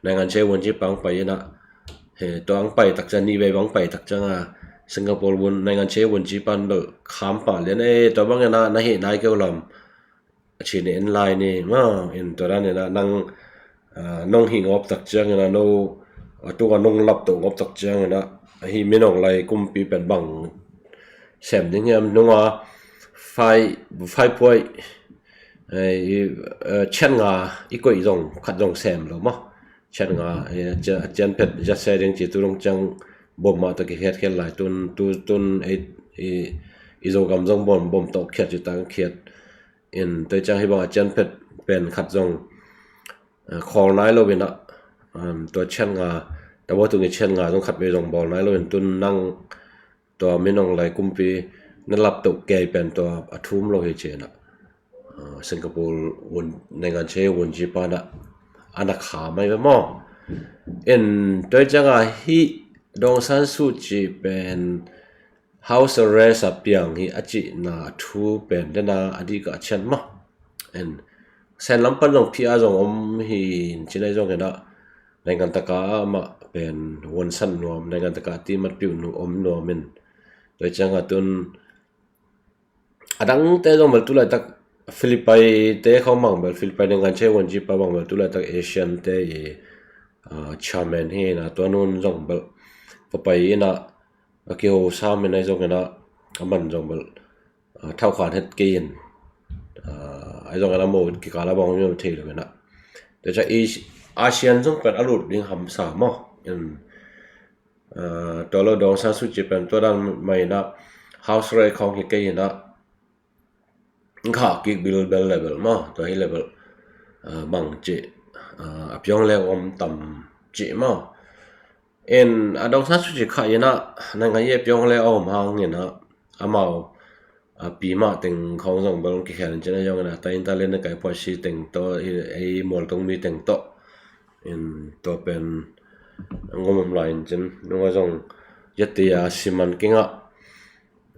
naingan sia wunci pang pai ina. He tua ang pai tak ciang ni vei bang pai tak cianga Singapore wun naingan sia wunci pan bel kham pa lian e tua bang ina na hi nai keu lam. A ci ni en lai ni ma in tua dan ina nang nong hi ngop tak ciang ina no a tunga nong lap to ngop tak ciang ina ahi Min Aung Hlaing kumpi pen bang sem ding hiam nunga fai fai puai cian nga i koih zong khat zong sem lo ma. Cian nga cian phet zat se ding ci tu dong ciang bom mah to kikhiat khiat lai tun tu tun ei i Zogam zong bom bom to khiat ci tang khiat. In tua ciang hi bang a cian phet pen khat zong khawl nai lo ina tua cian nga tabo tungi cian nga zong khat vei zong bawl nai lo in tun nang tua Min Aung Hlaing kumpi na lap to kei pen tua a thum lo hi ci ina. Singapore wun naingan sia wunci pana ana kha mai ve maw. In tua cianga hi Daw Aung San Suu Kyi pen house arrest a piang hi a cihna a thu pen dena a dik a cian maw. In sen lam pan zong phi a zong om hi in ci nai zong ina naingan taka mah pen wonsan nuam, naingan taka ti mat piu nu om nuam in tua cianga tun a dangte zong bel tu laitak Philippine te khong bang bel Philippine naingan sia wunci pa bang bel tu laitak ASEAN te i chairman hi na tua nun zong bel papai ina a kiho sa min ai zong ina a man zong bel thau khan het kei in ai zong ina mo kikala bang mi thei lo ina te cha ASEAN zong pen a lut ding hamsa maw. In tua lo Daw Aung San Suu Kyi pen tua dan mai ina house arrest khong hi kei ina kha kik bil bel level maw tua hi level bang ci a piong le om tam ci maw. In a Daw Aung San Suu Kyi kha ina na ngai a piong le om hang ina amau a pi mah teng khong zong bel kikhen cina zong ina ta in ta len na kai phuai si teng to ei mual tong mi teng to in tua pen ngom om lai in cin nunga zong yati a siman kinga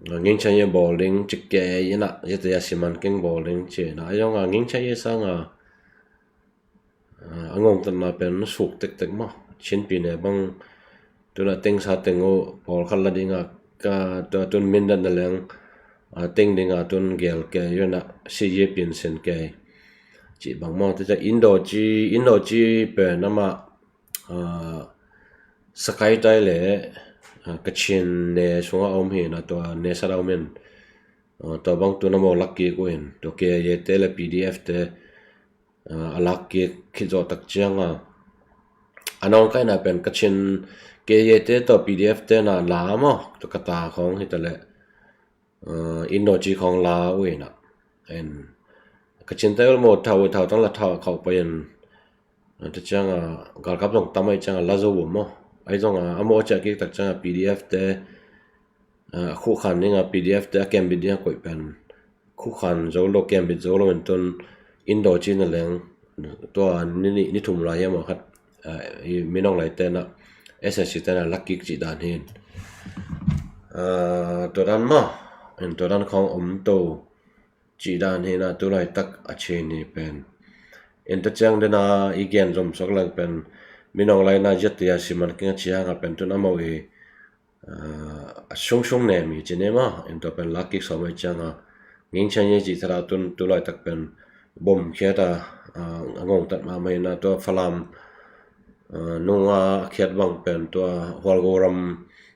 nging chai ye bawl ding cik ke ina yati a siman king bawl ding cina a zong a nging chai ye sanga a ngong tanna pen suk tektek maw. Chinpi ne bang tun a tengsa teng uh pawlkhat la ding a, ka tua tun mindat na leng a teng ding a tun gel kei uh na, si ye pin sen kei cih bang maw. Tua ciang Indo ci, Indo ci pen amah a, Sakai tai le a, Kachin ne sungah a om hi na, tua ne sat a om in a, tua bang tun amau lak kik uh in, tua K I A te le P D F te a, a lak kik khit zawh tak ciang a, a nawngkaina pen Kachin K I A te tawh P D F te na la maw, tua Kata khawng hi ta le a, Indo ci khawng la uh in a, en Kachin te uh maw, thau thau tang la thau khauh pai in a, tua ciang a galkap zong tam ahih ciang a la zo uh maw. Ahi zong a, a mawh ciah kik tak ciang a P D F te a, a khuh khan ding a, P D F te a kembit ding a koih pen khuh khan zo lo, kembit zo lo in tun Indo ci na leng tua ni, ni, ni thum lai hiam a khat a, i Min Aung Hlaing te na, S A C te na lak kik cih dan hi in. A, tua dan maw, in tua dan khawng om to cih dan hi na, tu laitak a chin hi pen. In tua ciang den a i gen zom suak leng pen Min Aung Hlaing na Z T A siman king a ciang a pen tun amau i a, a sungsung nem hi ci ni maw. In tua pen lak kik sawm ahih ciang a, Nging Chiang Ye cih thara tun tu laitak pen bom khiat a, a, a ngongtat mahmah hi na, tua Falam a, nunga a khiat bang pen tua Hualgo ram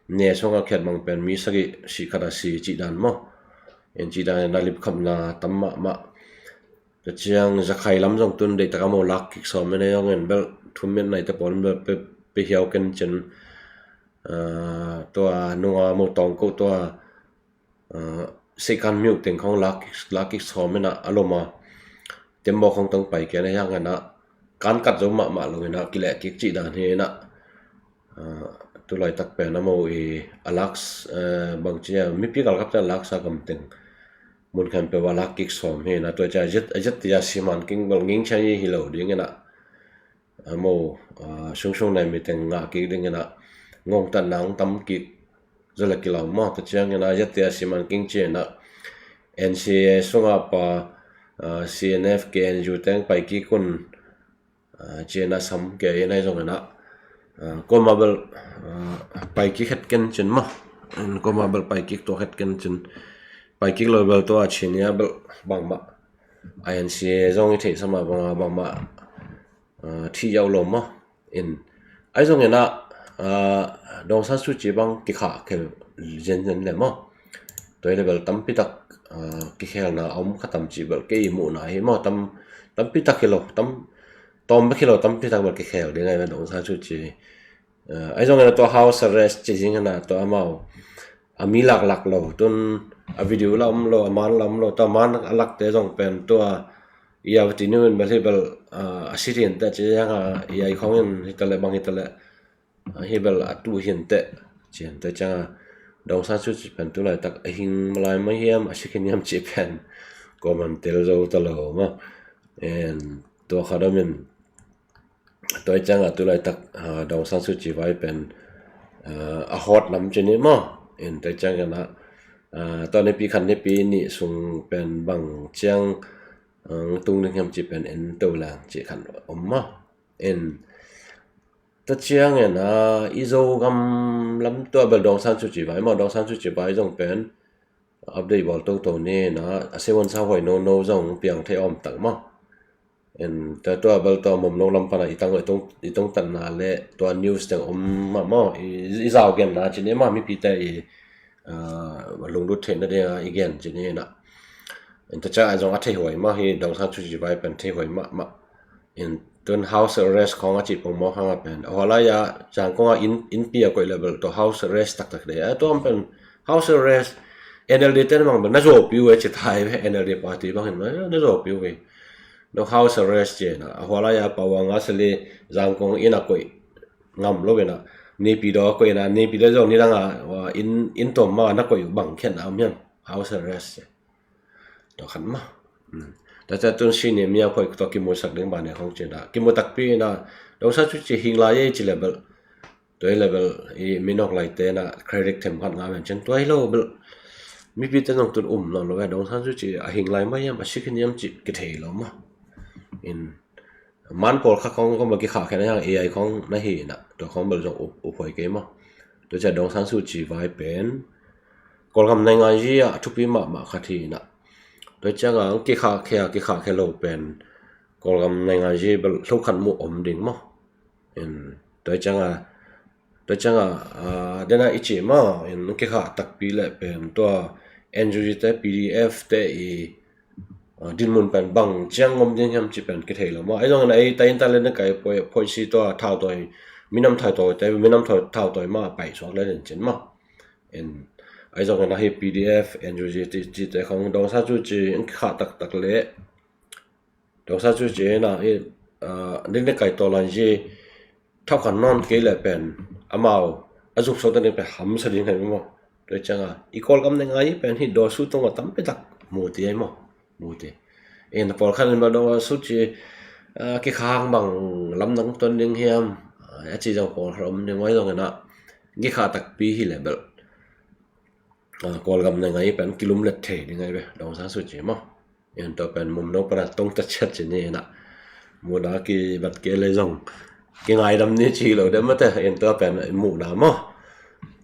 ne sung a khiat bang pen mi sagih si khat a si cih dan maw. In cih dan in a lipkhapna tam mahmah. Tua ciang Zakhai lam zong tun deihtak a mau lak kik sawm in a, zong in bel thum in naite pawl in bel pe, pe hiau ken cin, a, tua nunga mau tawng ko tua a, Seikan Myo teng khawng lak, lak kik sawm in a, a lom a tembaw khawng tawng pai kei na hiang in a, kan kat zo mahmah lo in a, kileh kik cih dan hi in a, a, tu laitak pen a mau i a lak, a, bang ci a, mipi galkap te a laksa gam teng mun khempeuh a lak kik sawm hi in a, tua ciang a Z, a Z T A siman king bel Nging Chiang Ye hi lo ding in a, a mau, a, sungsung nem hi teng ngah kik ding in a, ngongtatna hong tam kik zaw le kilau maw. Tua ciang in a Z T A siman king ci in a, N C A sungah pa, a, C N F, K N U teng pai kik un, a, ci in a sam kei in a, zong in a, a, kuamah bel, a, pai kik het ken cin maw. In kuamah bel pai kik tuak het ken cin. Pai kik lo bel tua a cin ia bel bangmah a, N C A zong i theih sa mah bang a, bangmah a, thi yau lo maw. In, ahi zong in a, a, Daw Aung San Suu Kyi bang kikhah khel zenzen le maw. Tua hi le bel tampi tak, a, kikhelna a om kha tam cih bel kei i muhna hi maw. Tam, tampi tak hi lo, tam, tawm bek hi lo, tampi tak bel kikhel ding ahi ve Daw Aung San Suu Kyi. A, ahi zong in a tua house arrest ci zing in a tua amau a mi laklak lo, tun a video la om lo, a man la om lo, tua man a lakte zong pen tua i a vati nu in bel hi bel, a, a si rin te ci zang a, i ai khawng in hi ta le bang hi ta le, a, hi bel a tu hin te ci hin te ciang a, Daw Aung San Suu Kyi pen tu laitak a hing lai mah hiam, a si khin hiam cih pen kuaman tel zo ta lo maw. En tua khat om in, tua hi ciang a tu laitak, a, Daw Aung San Suu Kyi vai pen, a, a hawt lam ci ni maw. In tua hi ciang in a, a, tua nipi khat nipi nih sung pen bang ciang, a, tung ding hiam cih pen en to lang cih khat om maw. In tua ciang in a, i Zogam lam tua bel Daw Aung San Suu Kyi vai maw, Daw Aung San Suu Kyi vai zong pen update bawl toto ni na, a seven sa huai nono zong piang thei om tak maw. En tua, tua bel tua mom no lam pana i tang, i tong, i tong tanna le tua news teng om mah maw, i, i zau genna ci ni mah, mipite i, a, lunglut theihna dinga i gen ci ni na. En tua ciang a zong a thei huai mah hi, Daw Aung San Suu Kyi vai pen thei huai mahmah. In tun house arrest khawng a cih pongmawk hang a pen, a hua lai a Zangkong a inn, innpi a koih le bel tua house arrest taktak dei a, tua pen house arrest, N L D te na mang bel na zawpi uh e ci thai ve, N L D party bang hin na zawpi uh e. No house arrest ci na, a hua lai a Pawang a sali Zangkong inn a koih ngam lo ve na, Naypyidaw a koih na, Naypyidaw zong nidang a, inn, inn tawm ma na koih bang khian a om hian, house arrest ci. Tua khat mah. Tua ciang tun sini mi a khoih tua kimusak ding bang ne khong cina kimu takpi na, Daw Aung San Suu Kyi hing lai ei ci le bel, tua hi le bel i Min Aung Hlaing te na credit them khat ngah ven cin, tua hi lo bel mipite zong tun um nawn lo ve, Daw Aung San Suu Kyi a hing lai mah hiam, a si khin hiam cih kithei lo mah. In man pawl kha khong khong bel kikhah khen a hiang, A I khong na hi na, tua khong bel zong up, up huai kei mah. Tua ciang Daw Aung San Suu Kyi vai pen Kawlgam naingan yi ah a thupi mahmah khat hi inah. Tua ciangah ang kikhahkhia kikhahkhia lo pen Kawlgam naingan yi bel lo khat muh om ding maw. In tua ciangah tua ciangah dena i cih maw, in ang kikhah takpi leh pen tua N U G te, P D F te i dinmun pen bang ciang om ding hiam cih pen kithei lo maw. Ahi zongin ei ta in ta le na kai poi poi si tua thautawi, minam thautawi te, minam thautawi mah pai suak le den cin maw. In ahi zongin ahi P D F, N U G te khong Daw Aung San Suu Kyi in kikhah taktak le Daw Aung San Suu Kyi in ah dik ne kai tawlan yi thau khan nawn kei le pen amau a zuk sawt ding pen hamsa ding hai maw. Tua ciangah i Kawlgam naingan yi pen hi Daw Su tungah tampi tak mu ti ai maw. Mu ti. In pawlkhat in bel Daw Aung San Suu Kyi kikhang bang lamdang tuan ding hiam a ci zong pawlkhat om ding, ahi zongin ah kikhah takpi hi le bel Kawlgam naingan yi pen kilumlet thei ding ai ve Daw Aung San Suu Kyi maw. In tua pen mumno pana tong ta ciat ci ni inah muhna kibat kei le zong kingaidam ni ci lo de mate. In tua pen muhna maw.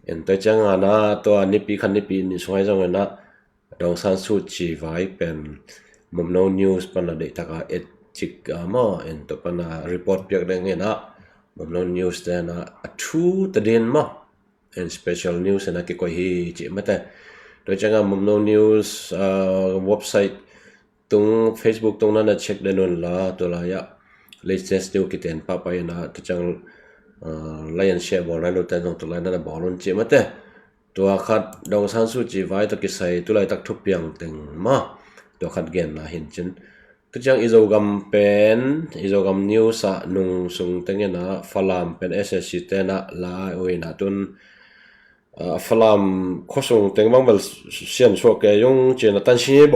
In tua ciangah na tua nipi khan nipi ni sung ahi zongin ah Daw Aung San Suu Kyi vai pen Mumno News pana deihtakah et cik a maw, in tua pana report piak ding inah Mumno News te na a thu ta din maw. In special news ina kikoih hi cih mate. Tua ciangah Mumno News website tung, Facebook tung nana check den un la, tua lai-ah latest news kiten pahpah ina, tua ciang like and share bawl nai lo ten zong tua lai nana bawl un cih mate. Tua khat Daw Aung San Suu Kyi vai tawh kisai tu laitak thupiang teng maw, tua khat genna hi in cin. Tua ciang i Zogam pen, i Zogam news ah nung sung teng ina Falam pen S S C te na la uh ina tun Falam khuasung teng bang bel siansuak kei ung ci ina, tansi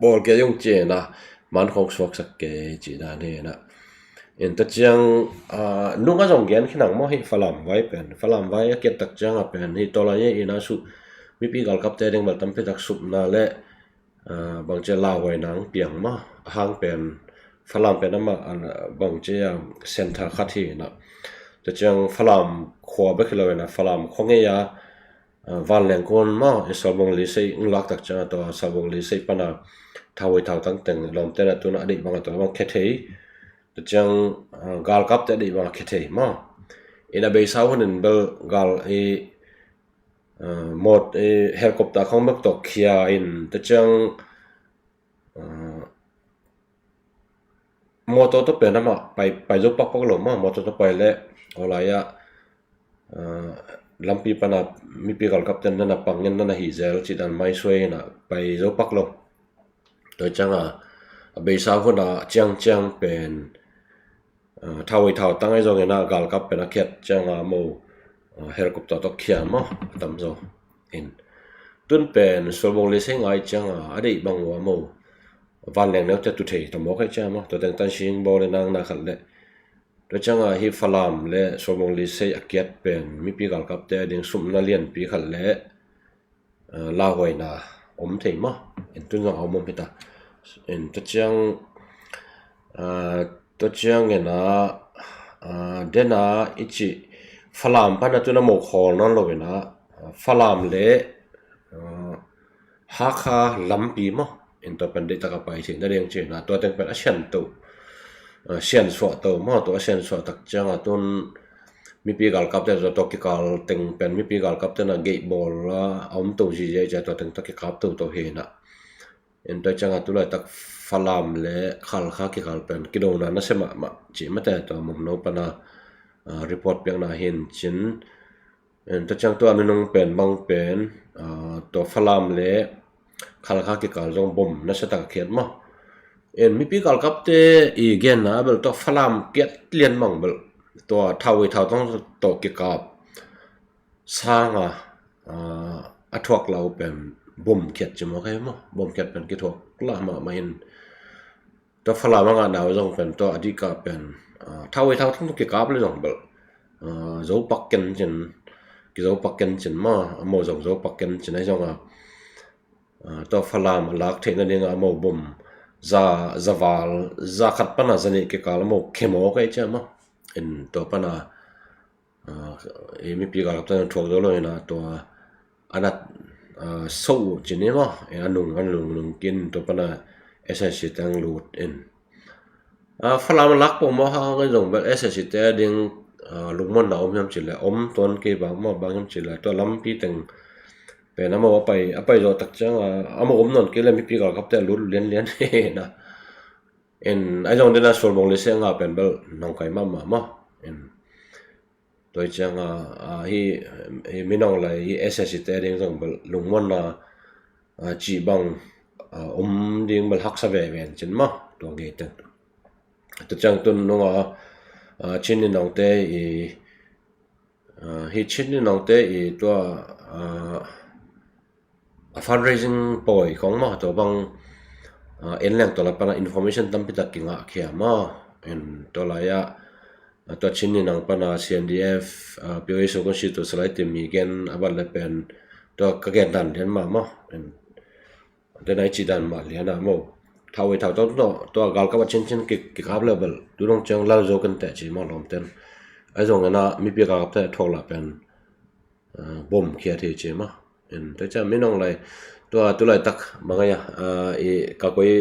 bawl kei ung ci ina, mankhawk suaksak kei ci dan hi ina. In tua ciang nung a zong gen khin ang maw hi Falam vai pen. Falam vai a kiat tak ciang a pen hi tawla ye ina suh mipi galkapte ding bel tampi tak supna le bangcia lauhuaina ang piang maw. A hang pen Falam pen amah bangcia center khat hi ina. Tua ciang Falam khua bek hi lo ina, Falam khua ngei a vanleng kun maw, i Salbung Lisei ang lak tak ciang a tua Salbung Lisei pana thauhuai thautang teng lawmte na tuna a deih bang a tua bang khia thei. Tua ciang galkapte a deih bang a khia thei maw. Ina beisa hunin bel gal i mawt helicopter khong bek tawh khia in, tua ciang mawtaw tawh pen amah pai zo pakpak lo maw, mawtaw tawh pai le aw lai-ah lampi pana mipi galkapte nana pangin nana hih zel cih dan maisuai ina pai zo pak lo. Tua cianga a beisa huna ciangciang pen thauhuai thautang ahi zongin a galkap pen a khiat cianga mo helicopter tawh khia maw a tamzaw in. Tun pen Salbung Lisei ngai cianga a deih bang uh a mo vanleng neute tu thei tamawk ahi cianga maw, tua teng tansing bawl in ang na khat le. Tua cianga hi Falam le Salbung Lisei a kiat pen mipi galkapte a ding sumna lianpi khat le lauhuaina om thei maw. In tun zong a om om hita. In tua ciang tua ciang ina dena i cih Falam pana tuna mo khawl nawn lo ina Falam le Hakha lampi maw. In tua pen deih taka pai theihna ding cihna tua teng pen a sian to siansuah to maw, tua a siansuah tak cianga tun mipi galkapte tua tawh kikal teng pen mipi galkapte na geih bawl a om to zizia cia tua teng tawh kikap toto hi na. In tua cianga tulaitak Falam le Khalkha kikal pen kidona nasia mahmah cih mate tua mumno pana report piakna hin cin. In tua ciang tua nunung pen bang pen tua Falam le Khalkha kikal zong bom nasia taka khiat maw. In mipi galkapte i genna bel tua Falam kiat lian bang bel tua thauhuai thautang tawh kikap sanga a thuak lau pen bom khiat ci maw kai maw, bom khiat pen kithuak la mahmah in. Tua Falam a ngahna uh zong pen tua a dika pen thauhuai thautang tawh kikap le zong bel zo pak ken cin, kizo pak ken cin maw, a mo zong zo pak ken cin ahi zonga tua Falam a lak theihna dinga a mo bom za, za val, za khat pana za nih kikal a mo khemawk ahi cia maw. In tua pana Mipi galkapte thuak zo lo in a tua a na so uh cin hi maw. A nung a nung nung kin tua pana S S C te ang lut in. Falam a lak pong maw, hang zong bel S S C te a ding lungmuanna om hiam cih leh om tuan kei bang maw, bang hiam cih leh tua lampi teng pen a maw a pai a pai zawh tak ciang a maw om nawn kei leh mipi galkapte a lut lianlian hi na. In a zong dena sulmong lise nga pen bel nong kai mahmah maw. In tua hi ciang a hi minong lai hi S S C te ding zong bel lungmuanna cih bang om ding bel haksa veve in cin maw, tua ngei teng. Tua ciang tun nunga Chin Ni Nongte i hi Chin Ni Nongte i tua a fundraising pawi khong maw, tua bang en leng tua lai pana information tampi tak kingah khia maw. In tua lai-ah tua Chin Ni Nong pana C N D F, P O A Sokun Situ, Salai Tim i gen a bat le pen tua ka gen dan lian mah maw. Tena i cih dan mah lian a maw. Thau i thau tawh tua galkap a cincin kikap le bel tu dong ciang lal zo kan teh ci maw lawmten. A zong ena mipi galkapte thuak lah pen bom khiat hi ci maw. In tua ciang minong lai tua tulaitak bang a i kakoi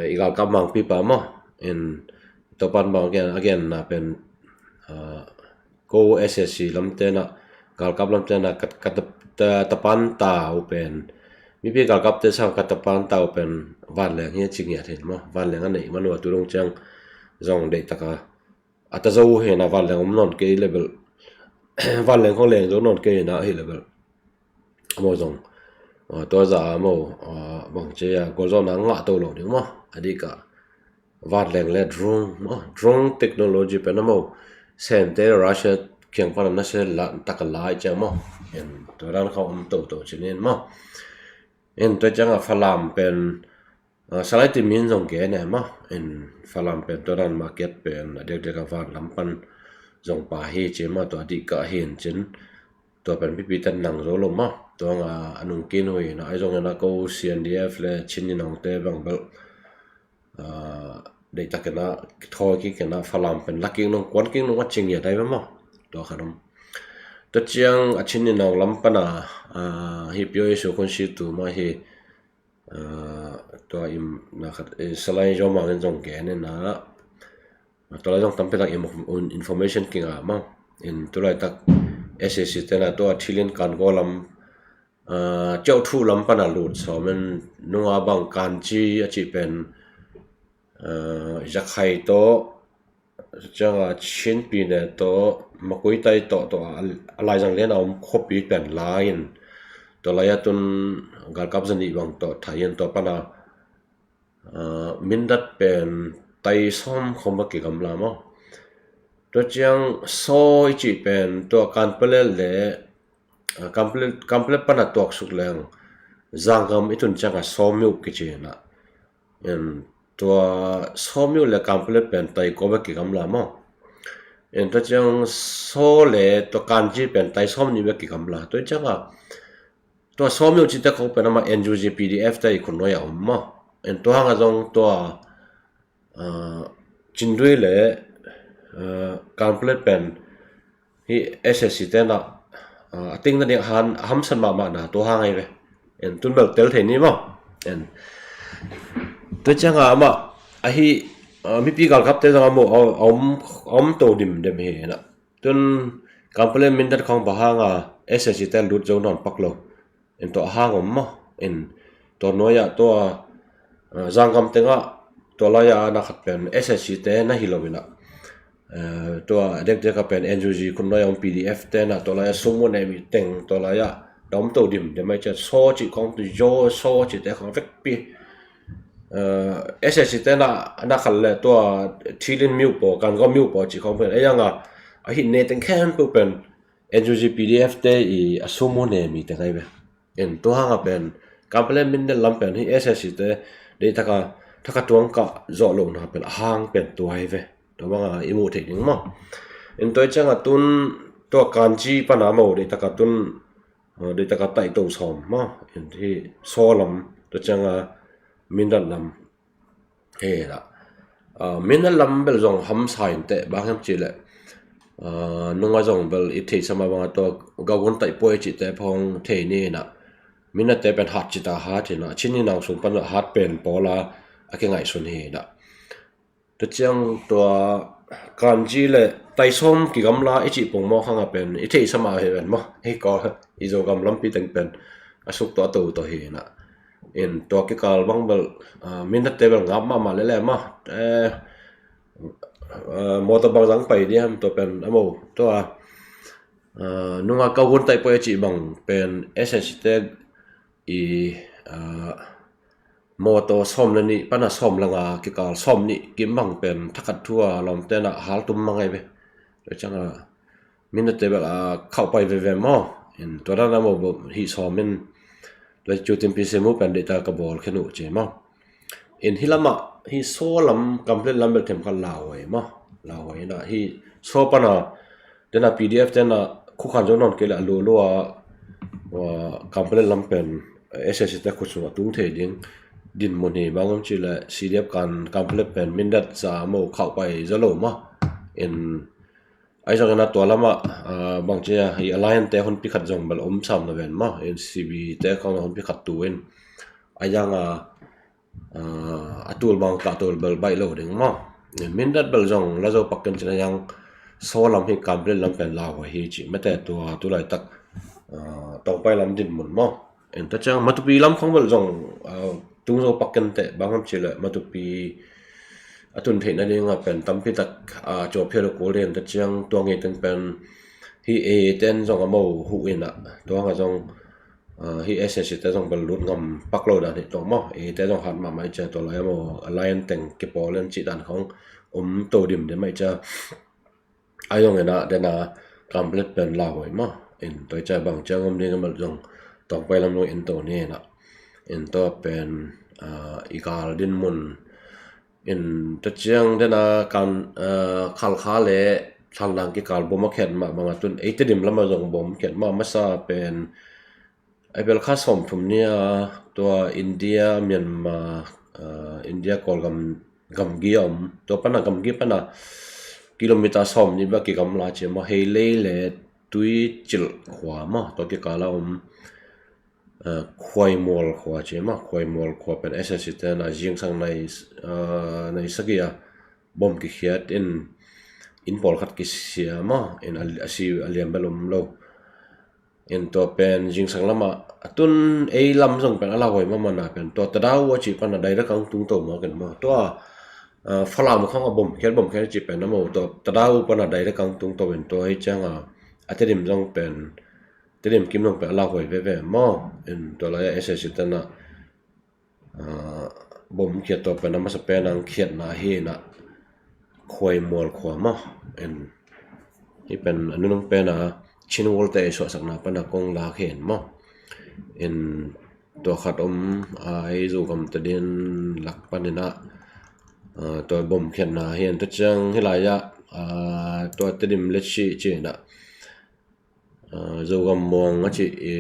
i galkap mangpipa maw. In tua pan bang a gen a genna pen ko S S C lamtena galkap lamtena ka tapan ta uh pen mipi galkapte sang ka tapan ta uh pen vanleng hi a ci ngiat hi maw. Vanleng a neih man uh a tu dong ciang zong deihtaka a ta zo uh hi na, vanleng om nawn kei le bel vanleng khong leng zo nawn kei hi na hi le bel maw zong tua za a maw bang ci a gualzawhna ngah to lo ding maw. A dikah vanleng le drone maw, drone technology pen a maw Sente Russia kiang pana na se la taka lai ciang maw. In tua dan khong om toto cinin maw. In tua cianga Falam pen Salai Tim in zong gen e maw. In Falam pen tua dan market pen a diakdiak a van lam pan zong pa hi ci maw, tua dikah hi in cin tua pen pipi tan nang zo lo maw. Tuanga a nung kin hui na ai zong ena ko C N D F le Chin Ni Nongte bang bel deihtak ena thawi kik ena Falam pen la kik nung kuan kik nung a cing ngiat ai maw. Tua khan om. Tua ciang a Chin Ni Nong lam pana hi P O A Sokun Situ mah hi tua im na khat Salai Zomang in zong gen ena tua lai zong tampi tak information kinga mah. In tulaitak S A C tena tua thilin kan go lam ciauh thu lam pana lut sawm in nunga bang kanci a cih pen Zakhai tawh cianga Chin pine tawh Makuitai tawh tawh a laizang lian a om khuapi pen lai in tua lai a tun galkap zanih bang tawh thai in tua pana mindat pen tai sawm khawng bek kigamla maw. Tua ciang saw i cih pen tua Kanpetlet le Kanpetlet pana tuaksuk leng Zanggam i tun cianga sawmyuk kici na. Tua sawmyuk le Kanpetlet pen tai kua bek kigamla maw. Tua ciang saw le tua kanci pen tai sawm nih bek kigamla. Tua cianga tua sawmyuk cite khong pen ama N U G P D F te i khutnuai a om maw. En tua hanga zong tua Cindui le Kanpetlet pen hi S S C tena a ting nading a hamsan mahmah na tua hang ahi ve. En tun bel tel thei ni maw. En tua cianga ama ahi mipi galkapte zong a maw a om to dimdem hi na. Tun Kanpetlet mindat khong bang hanga S S C te lut zo nawn pak lo. In tua hang om maw. In tua nuai-ah tua Zanggam tengah tua lai-ah na khat pen S S C te na hi lo inah tua dekdek a pen N U G khutnuai a om P D F te na tua lai-ah sum uh a neih mi teng tua lai-ah na om to dimdem ai ciah saw cih khong tu zaw saw cihte khong vekpi S S C te na na khat le tua thilin miuh paw kan gawm miuh paw cih khong pen ei anga a hih ne teng khempeuh pen N U G P D F te i a sum uh ne mi teng ai ve. En tua hanga pen Kanpetlet mindat lam pen hi S S C te deihtaka thaka tuang kah zawh lohna pen a hang pen tua hi ve. Tua banga i muh theih ding maw. En tua i cianga tun tua kanci pana maw deihtaka tun deihtaka taihto sawm maw. En hi saw lam tua cianga mindat lam He la. Min a lam bel zong hamsa in teh bang hiam cih leh Nunga zong bel i theihsa mah banga tua gaugun taih puai cihte phawng thei ni inah, minate pen hat cita hat inah, Chin i nau sung pan hat pen pawla a kingaihsun hi inah. Tua ciang tua Kanji le Taisawm kigamla i cih pongmawk hanga pen i theihsa mah hi ven maw, hi kawl i Zogam lampi teng pen a suk tawh a to tawh hi inah. In tua kikal bang bel minate bel ngap mahmah lele maw. Mawtaw bang zang pai diam, tua pen a mo tua nunga gaugun taih puai a cih bang pen S S C te i mawtaw sawm le nih pana sawm le nga kikal, sawm nih kim bang pen thakhat thu a lawmte na haltum mang ai ve. Tua cianga minate bel a khauh pai veve maw. In tua dan a mo hih sawm in tua Cu Tin Pi Simu pen deihta ka bawl khen uh ci maw. In hih lamah hih saw lam, Kanpetlet lam bel themkhat lauhuai maw. Lauhuai inah hih saw pana dena P D F tena khukhan zo nawn kei le a lualua Kanpetlet lam pen S S C te khut sungah tung thei ding dinmun hi. Bang hang cih le C D F kan Kanpetlet pen Mindat za mo khauh pai zo lo maw. In ahi zongin a tua lamah bang ci a, i alliance te hunpi khat zong bel om sam na ven maw. In C B te khawng hunpi khat tu in a yang a a tul bang kah tul bel baih lo ding maw. Mindat bel zong la zo pak ken cin a yang saw lam hi, Kanpetlet lam pen lauhuai hi ci mate tua tulaitak Tawngpai lam dinmun maw. In tua ciang Matupi lam khawng bel zong tung zo pak ken teh, bang hang cih le Matupi a tun theih nadinga pen tampi tak a cuaphial uh kul in, tua ciang tua ngei teng pen hih A A ten zong a mo huh inah tua hanga zong hih S S C te zong bel lut ngam pak lo dan hi tua maw. A A te zong hat mahmah i cia, tua lai a mo alliance teng kipawl in cih dan khawng om to dimdim mah i cia. Ahi zongin ah dena Kanpetlet pen lauhuai maw. In tua i cia bang ciang om ding a mal zong Tawngpai lam zong in to ni inah. In tua pen i gal dinmun in tua ciang dena kan Khalkha le Thlandang kikal bom a khiat mah banga tun ei Tedim lama zong bom khiat mah. Masa pen April kha sawmthum ni a tua India, Myanmar, India Kawlgam gamgi a om, tua pana gamgi pana kilometer sawmnih bek kigamla ci maw, Heilei le Tuicilh khua maw, tua kikala om Khuaimual khua ci maw. Khuaimual khua pen S S C tena zingsang nai sagih a bom kikhiat in, inn pawlkhat kisia maw, in a si a liam bel om lo. In tua pen zingsang lama a tun ei lam zong pen a lauhuai mahmahna pen tua Tadau a cih pana direct ang tungto maw ken maw. Tua Falam khawng a bom khiat bom khiat a cih pen a mo, tua Tadau pana direct ang tungto in tua hi cianga a Tedim zong pen Tedim kim zong pen a lauhuai veve maw. In tua lai a S S C tena bom khiat tua pen a masa pen ang khiatna hi inah Khuaimual khua maw. In hih pen a nunung pena Chin Wall te ei suahsakna pana kong lak hi in maw. In tua khat om a ei Zogam Tedim lak paninah tua bom khiatna hi in, tua ciang hih lai-ah tua Tedim le cih ci inah Zogam Muang a cih i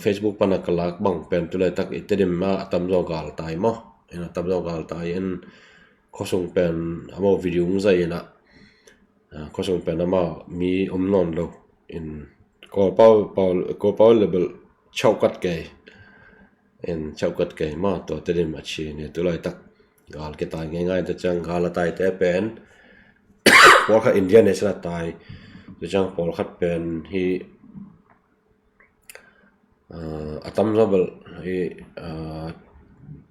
Facebook pana ka lak bang pen tulaitak i Tedim ah a tamzaw galtai maw. In a tamzaw galtai in khuasung pen amau video hong zaih inah khuasung pen amau mi om nawn lo. In Kawlpau le bel chauhkat kei. In chauhkat kei maw, tua Tedim a ci ni. Tulaitak gal kitai ngeingai, tua ciang gal a taite pen pawlkhat India nation a tai, tua ciang pawlkhat pen hih a tamzaw bel hih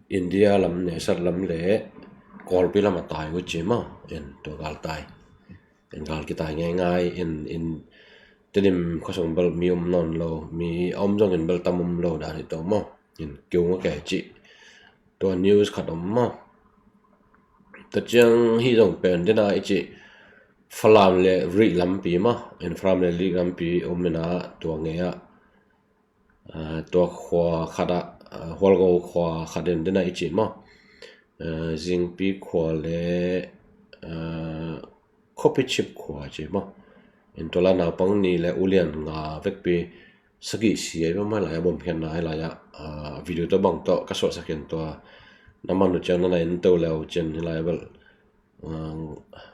India lam nesat lam le Kawlpi lam a tai uh ci maw. In tua gal tai. In gal kitai ngeingai in, in Tedim khuasung bel mi om nawn lo, mi a om zongin bel tam om lo dan hi to maw. In kiung a kei cih tua news khat om maw. Tua ciang hih zong pen dena i cih Falam le Rih lampi maw. In Falam le Rih lampi om inah tua ngei ah tua khua khatah Hualgo khua khat in dena i cih maw, Zingpi khua le Khuapichip khua ci maw. In tua lai naupang nih le ulian nga vekpi sagih si ai maw, hih lai-ah bom khiatna hih lai-ah video tawh bang tawh ka suahsak in tua na man uh ciang na na en to le uh cin hih lai-ah bel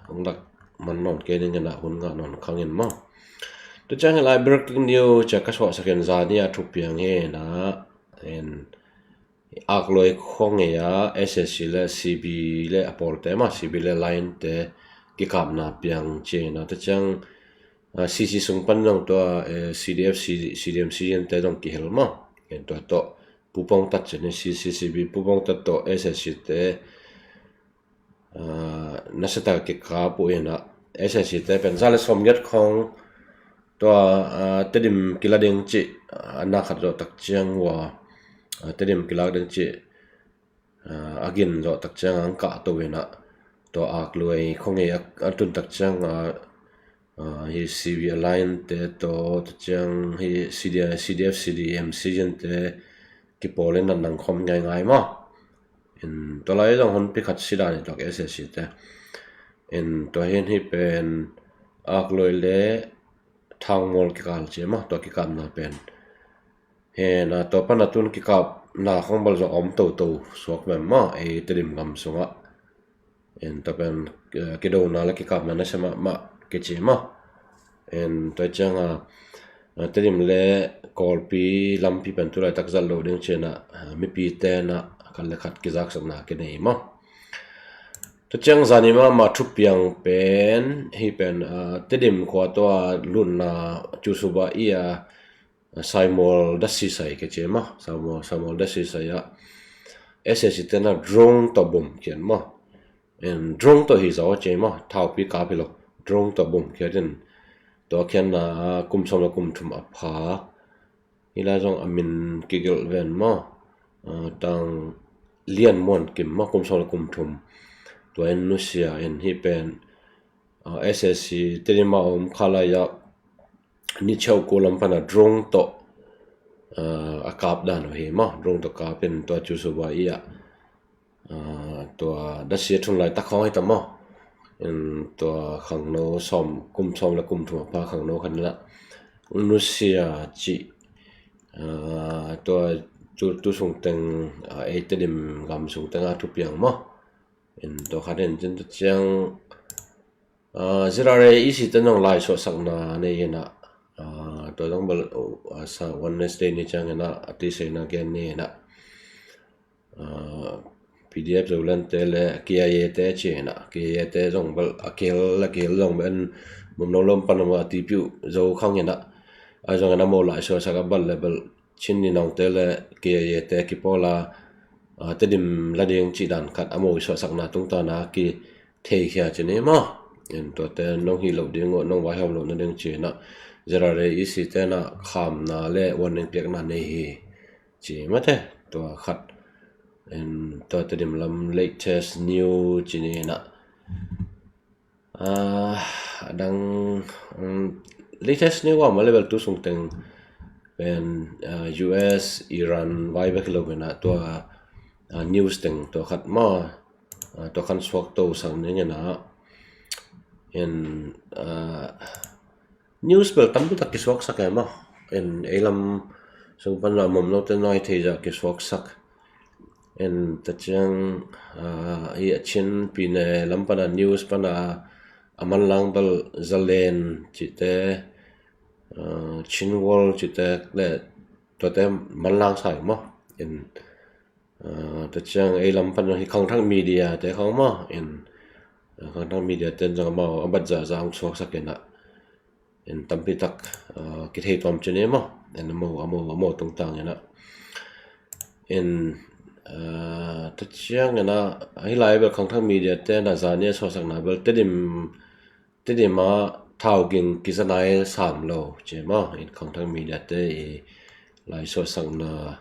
ang dak man nawn kei ning inah hun ngah nawn khang in maw. Tua ciang hi lai breaking news cia ka suahsak in zani a thupiang hi inah, in Akloi khuangeia S S C le C B le a pawlte maw, C B le Line te kikapna piang ci inah. Tua ciang ah, C C sung pan zong tua, eh, C D F, C D M, C N te zong kihel maw. Ken tua tawh pupawng tat ci ni, C C C B pupawng tat tawh S S C te, ah, nasia tak kikap uh inah, S S C te pen za le sawm giat khawng tua, ah, Tedim kila ding ci, ah, na khat zawh tak ciang ua, ah, Tedim kila ding ci, ah, a gin zawh tak ciang ang kah to inah, tua Akloi khuangei a, a tun tak ciang, ah, ah, hi C B Alliance te tawh, tua ciang hi C D, C D F, C D M, C N te kipawl in a nang khawm ngaingai maw. In tua lai zong honpi khat si dan hi tuak S S C te. In tua hin hi pen Akloi le Thangmual kikal ci maw, tua kikapna pen. Hi inah tua pan a tun kikapna khawng bel zong a om toto suak vem maw, ei Tedim gam sungah. In tua pen, eh, kidona le kikapna nasia mahmah kici maw. In tua ciang a, eh, Tedim le Kawlpi lampi pen tu laitak zat lo ding ci inah, eh, mipi te inah khat le khat kizaksakna kinei maw. Tua ciang zani mahmah thupiang pen hi pen, ah, Tedim khua tua lutna Cusuba i a, ah, Saimual Dasisai kici maw, Saimual, Saimual Dasisai ah S S C te inah drone tawh bom khiat maw. In drone tawh hi zaw ci maw, thaupi kap hi lo, drone tawh bom khiat in, tua khiatna kum sawm le kum thum a pha. Hi lai zong a min kigelh ven maw, ah, Tang Lian Muan Kim maw, kum sawm le kum thum. Tua in nusia in hi pen, ah, S S C Tedim a om kha lai ah ni cheu ko lam pan a drone tawh, ah, a kap dan uh hi maw, drone tawh kap in tua Cusuba i ah, ah, tua Dasi a thun laitak khawng hi ta maw. In tua khangno sawm, kum sawm le kum thum a pha khangno khat inah nusia ci, ah, tua tu, tu sung teng, ah, ei Tedim gam sung teng a thupiang maw. In tua khat in cin tua ciang, ah, Z R A E C te zong lai suahsakna nei inah, ah, tua zong bel, ah, sa Wednesday ni ciang inah a tiseina gen ni inah, ah, P D F Zoland te le K I A te ci inah, K I A te zong bel a kihel, a kihel zong bel en mumno lom pan a tipiuh zo khang inah, a zong inah mo lai suahsak a bel le bel Chin ni nong te le K I A te kipawl a, ah, Tedim la ding ci dan khat a mo suahsakna tungtana kitheikhia ci ni maw. In tuate nong hi lo ding uh, nong vaihawm lo nading ci inah Z R A E C te inah khamna le warning piakna nei hi ci mate, tua khat. In tua Tedim lam latest news ci ni inah. Ah, a dang, um, latest news a mah le bel tu sung teng pen, ah, U S, Iran vai bek hi lo inah tua, ah, news teng tua khat maw, ah, tua khan suak to sang ning inah. In, ah, news bel tampi tak kisuaksak e maw. In ei lam sung pan a mawmno te nai thei zah kisuaksak. In tua ciang, ah, i a Chin pine lam pan a news pan a, a manlang bel Zalen cite, ah, Chin World cite le tuate manlang sa hi maw. In, ah, tua ciang ei lam pan hi Khangthak Media te khawng maw. In, ah, Khangthak Media te zong amau a bat zahzah hong suaksak inah. In tampi tak, ah, kithei tuam ci ni maw. In a mo, a mo, a mo tungtang inah. In, ah, tua ciang inah hi lai bel Khangthak Media te inah zani a suahsakna bel Tedim, Tedim ah thau ging kiza nai sam lo ci maw. In Khangthak Media te i lai suahsakna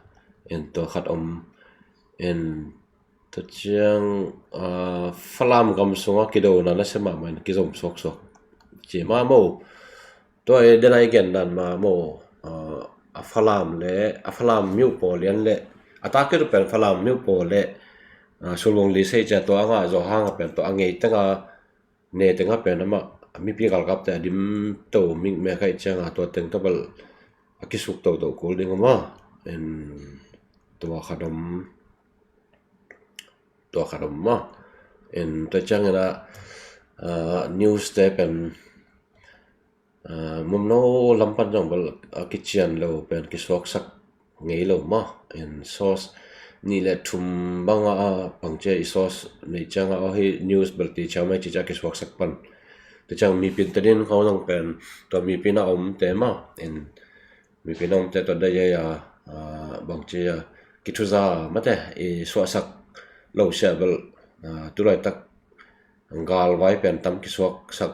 in tua khat om. In tua ciang, ah, Falam gam sungah kidona nasia mahmah in kizom suaksuak ci mah maw. Tua i dena i gen dan mah maw, ah, a Falam le, a Falam miuh pawl lian le, a takit uh pen Falam miuh pawl le, ah, Sulvong Lisei cia tua a ngah zawh hang a pen tua a ngei tenga ne tengah pen amah mipi galkapte a dim to mik me a kaih cianga tua teng tawh bel a kisuk toto kul ding a maw. En tua khat om, tua khat om maw. En tua ciangin ah, uh, news te pen uh, mumno lam pan zong bel a kician lo pen kisuaksak ngei lo maw. In source nih le thum bang a, bang cia i source nei ciang a, aw hi news bel ti ciang mai ci cia kisuaksak pan. Ti ciang mipi te din khong zong pen tua mipi na om te maw. In mipi na om te tua dai a, uh, bang cia kithuza mate i suaksak lo sia bel uh, tulai tak galvai pen tam kisuaksak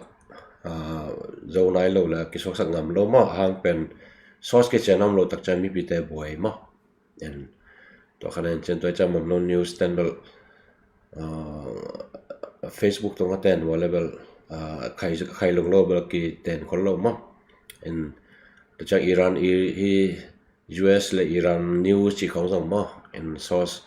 uh, zo nai lo le kisuaksak ngam lo maw. Hang pen source kician om lo tak ciang mipi te buai maw. En tua khan en cin tua ciang mumno news ten bel uh, Facebook tung a ten wa le bel uh, khai, khai lung lo bel ki ten khol lo maw. En tua ciang Iran i, i U S le Iran news ci khong zong maw. En source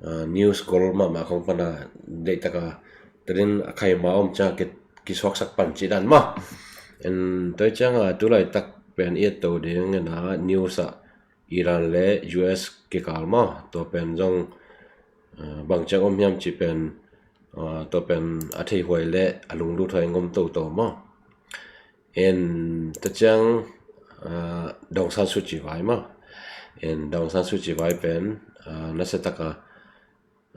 uh, news gol mahmah khong pana deihtaka tadin a khai ma om ciang ki, kisuaksak pan ci dan maw. En tua ciang a tulai tak pen i et to ding ena news a Iran le U S kikal maw. Tua pen zong uh, bang ciang om hiam ci pen uh, tua pen a thei huai le a lunglut huai ngom to to maw. En ta ciang uh, Daung San Suu Kyi vai maw. En Daung San Suu Kyi vai pen uh, nasa taka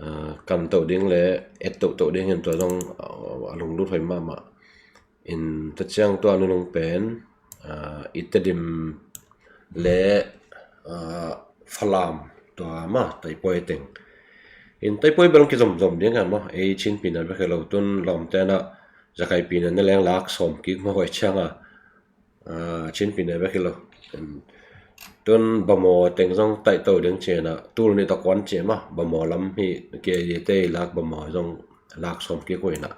uh, kan to ding le et to to ding en tua zong uh, a lunglut huai mahmah. In ta ciang tua nunung pen uh, i Tedim le uh, Falam tua maw, Taipoi teng. In Taipoi bel kizomzom ding a maw, ei Chin pi na bek hi lo tun lawm tena Zakai pi na ne leng lak sawm kik maw, huai ciang a uh, Chin pi na bek hi lo. In tun Bamaw teng zong taih to ding ci na, tul nih ta kuan ci maw, Bamaw lam hi ke te lak Bamaw zong lak sawm kik huai na.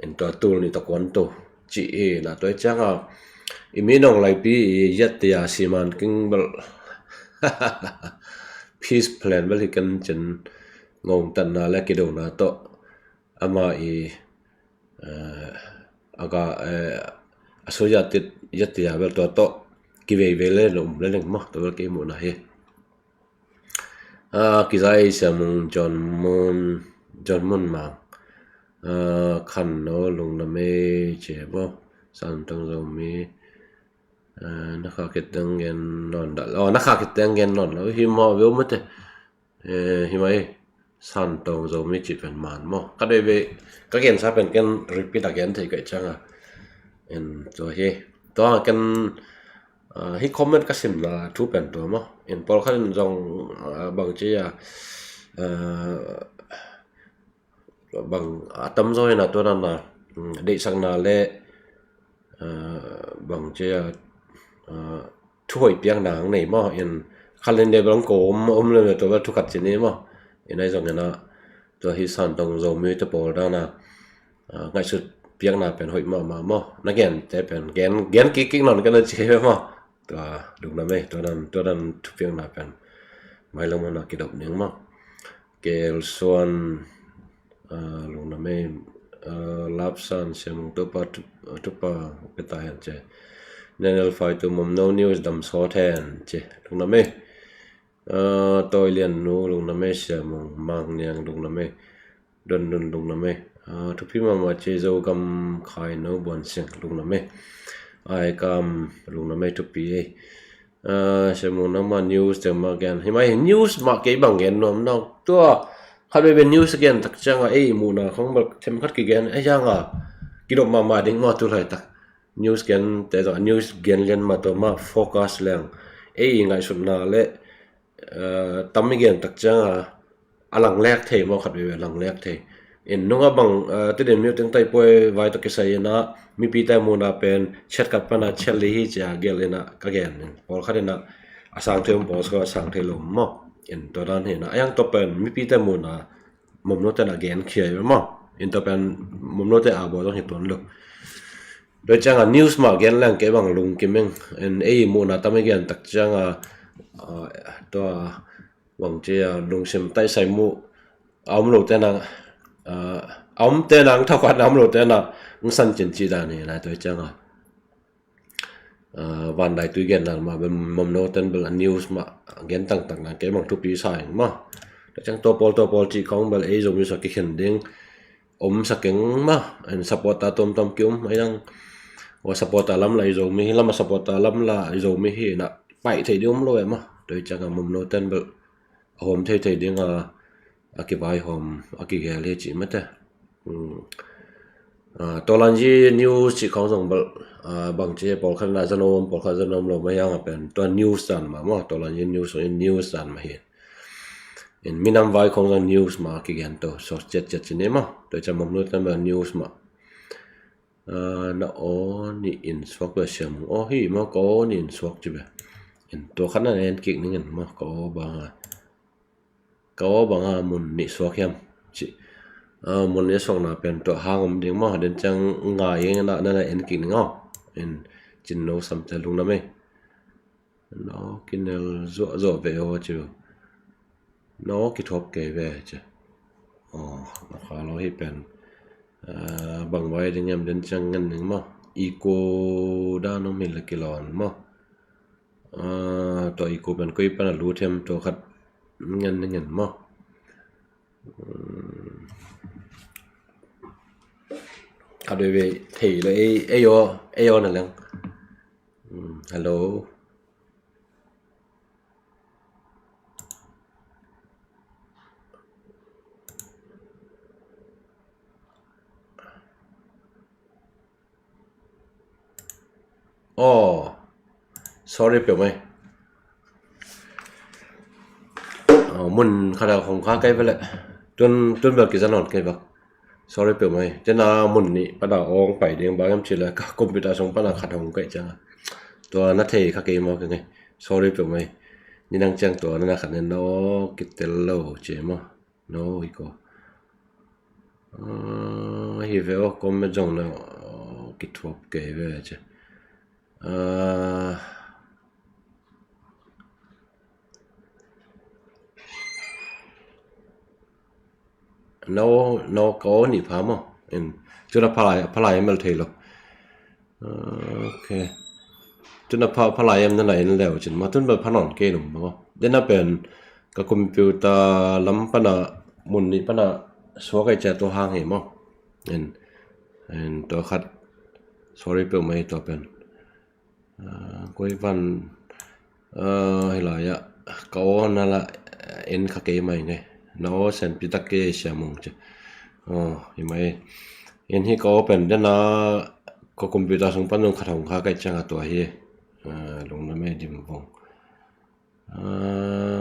In tua tul nih ta kuan to ci hi na, tua ciang a i mi nong laipi i yat tia siman king bel peace plan bel hi kan cin ngong tan na le kido na to ama i uh, aga uh, a so yat tit yat tia bel tua to kivei vei le lo um le leng maw, tua bel kei mu na hi. Uh, kizai Siamung John Mun, John Mun Mang. Uh, khan no lung na mei ce bo, San Tong Zomi. Uh, na kha kit dang gen non da. Oh, na kha kit dang gen non lo. Hi mo veu mate. Uh, hi mai San Tong Zomi ci pen man mo. Ka dei ve ka gen sa pen ken repeat again thei kai chang a. En to hi. To ken uh, hi comment ka sim na thu pen to mo. En pol khan zong uh, bang ci a uh, bang a tam zaw ina tua dan na deihsakna le bang cia thuhoih piakna ang nei maw. In khalin le bang ko om om le to ba thu khat ci ni maw. In ai zong ina tua hi San Tong Zomi te pawl dan na ngaihsut piakna pen hoih mahmah maw. Na gen te pen gen gen kik kik non kan na ci maw. Tua lungna mei tua dan tua dan thupiakna pen mai lo maw na kidop ning maw. Kel Suan uh, lungna mei uh, Lapsan Siamung tupa tupa peta hen ce. Daniel Fai tu mom no news dam sawt hen ce lungna mei. Uh, Toi Lian Nu lungna mei Siamung Mang Niang lungna mei. Don Nun lungna mei. Uh, thupi mama ce Zogam Khai No Buan Sing lungna mei. Ai kam lungna mei thupi ei. Siamu nangma news teng ma gen hi mai news ma kei bang gen nuam nang tua khat bebe news gen tak cianga ei muhna khong bal them khat kigen ei hianga kidop mama ding ma tu lai tak news gen te zong news gen lian ma tua ma focus leng ei ngaihsutna le tam i gen tak cianga a lang lek thei maw khat veve a lang lek thei. In nunga bang tidin miu teng tai puai vai tawh kisai ina mipi tai muna pen chet khat pana chet li hi cia gel ina ka gen in pawl khat ina a sang thei um pawl sua a sang thei lo maw. In tua dan hi ina a yang tawh pen mipi tai muna mumno tena gen khia i maw. In tua pen mumno te a bawl zong hi tuan lo. Doi cianga news mah gen leng kei bang lungkim eng. In ei muhna tam i gen tak cianga tua bang cia lungsim taisai muh a om lo tena a om tena ang thaukat na om lo tena ang san cin ci dan hi lai tua cianga van dai tui gen dan mah bel mom no ten bel a news mah gen tangtak na kei bang thupi sa eng maw. Tua ciang tua pawl tua pawl ci khong bel ei zo mi sa kikhen ding om sa keng mah, en, supporter tuamtuam ki om, ai dang, wa supporter lam la i Zomi hi, lam a supporter lam la i Zomi hi na, pai thei ding om lo e mah, tua i ciang a Mumno ten bel a hawm thei thei ding a, a kivaihawm, a kigel hi ci mate. Hmm. Ah, Tawlanyi News ci khong zong bel, ah, bang ci pawlkhat na zanom, pawlkhat zanom lo mah hiang a pen, tua news dan mah maw, Tawlanyi News, news dan mah hi. In minam vai khong zong news mah kigen to, so ciat ciat ci ni maw, tua i ciang Mumno ten bel news mah. Ah, na aw nih in suak bel siam, aw hi maw, ka aw nih in suak ci bel. In tua khat na en kik ning in maw, ka aw bang a. Ka aw bang a mun nih suak hiam ci. Ah, mun nih suakna pen tua hang om ding maw, den ciang ngai ing na, na, na en kik ning aw. In cin no sam te lungdam ei. No kinel zuah zuah ve aw ci. No kithuap kei ve ci. Aw, na kha lo hi pen. Ah, bang vai ding hiam den ciang ngen ning maw. Echo dan om hi la kilawm maw. Ah, tua echo pen koi pan a lut hiam tua khat ngen ning ngen maw. Hmm. Khat veve thei lo ei, ei aw, ei aw na leng. Hmm, hello. Aw, sorry peuhmah ei. Aw, mun khat a hong kha kei ve leh. Tun, tun bel kiza nawn kei bak. Sorry peuhmah ei. Tena mun nih pana hong pai ding bang hiam cih leh ka computer sung pana khat hong kaih ciang a, tua na thei kha kei maw keng ei. Sorry peuhmah ei. Ni nang ciang tua na na khat nen aw kitel lo ci maw. No, i ko. Ah, hi ve aw, comment zong na, ah, kithuap kei ve ci. Ah, no, no, ka aw nih pha maw. In, tuna phalai, phalai mel thei lo. Ok. Tuna pha, phalai em na na en leu cin maw, tun bel pha nawn kei nung maw. Dena pen ka computer lam pana mun nih pana suak ai cia tua hang hi maw. En, en tua khat. Sorry peuhmah ei tua pen. Ah, koi van, ah, hi lai ah ka aw na la en kha kei mai ngei. Na aw senpi tak kei sia mong ci. Aw, hi mai. En hi ka aw pen dena ka computer sung pan nung khat hong kha kai ciang a tua hi. Ah, lungdam ei Dim Vung.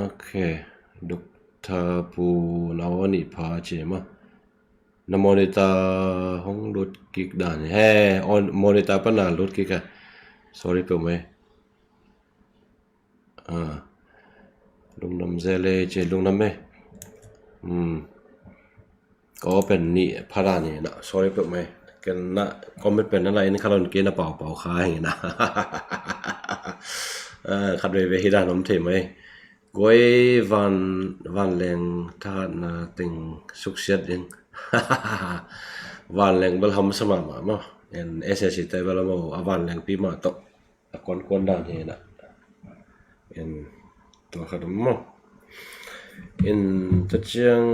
Ok. Doctor Pu na aw nih pha ci maw. Na monitor hong lut kik dan hi. He, on, monitor pana lut kik a. Sorry peuhmah ei. Ah. Lungdam zel ei ci, lungdam ei. Hmm. Ka aw pen nih pha dan hi na, sorry peuhmah ei. Ken na comment pen na la en kha lo in kei na pau pau kha hi na. Ah, khat veve hi dan om thei mai. Guai van, vanleng thahatna teng suksiat ding. Vanleng bel hamsa mahmah maw. En S S C te bel a maw, a vanlengpi mah tawh a kuankuan dan hi na. En tua khat om maw. En tua ciang,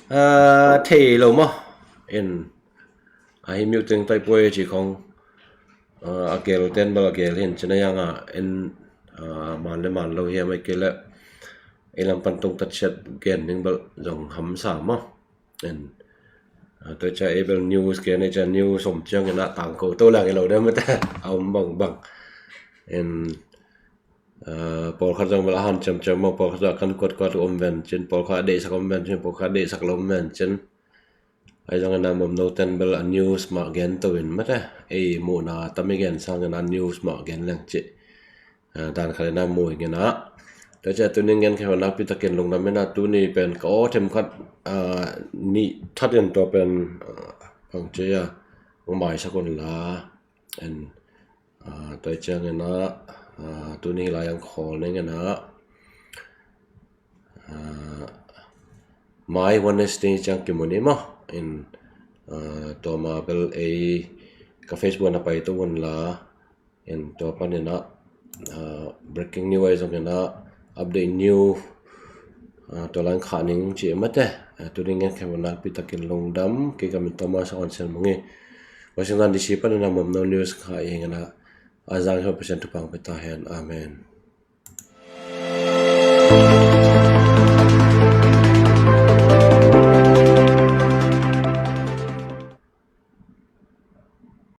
ah, thei lo maw. En ahi miu teng tai puai ci khong, ah, a gel ten bel a gel hin cina yang a en, ah, man le man lo hiam ai kei le ei lam pan tung tat siat gen ding bel zong hamsa maw. En, ah, tua cia ei bel news gen ei cia news om ciang en a tangko to lang ei lo dem mete a om bang bang. En, ah, pawlkhat zong bel a han ciamciam maw, pawlkhat zong a kan kuatkuat om ven cin, pawlkhat a deihsak om ven cin, pawlkhat a deihsak lo om ven cin. Ai zong en a Mumno ten bel a news mah gen to in mate. Ei muhna tam i gen sang en a news mah gen leng cih. Ah, dan khat en a mu i gen a. Tua cia tuni gen khe hua nakpi takin lungdam en a tuni pen ka aw themkhat, ah, nih that in tua pen, ah, pang cia, ah, maisak un la. En, ah, tua ciang en a, ah, tuni lai ang khawl ning en a, ah, mai Wednesday ciang kimu ni maw. En, ah, tua ma bel ei ka Facebook na pai to un la. En tua pan en a, ah, breaking news ai zong en a, update news, Tua lan khah ning ci mate. Tuni ngen khem nakpi takin lungdam. Kei ka min Thomas a on sel mungi. Washington D C panin a Mamno News khah ing a, a zang hi Pasian thupha pia ta hen. Amen.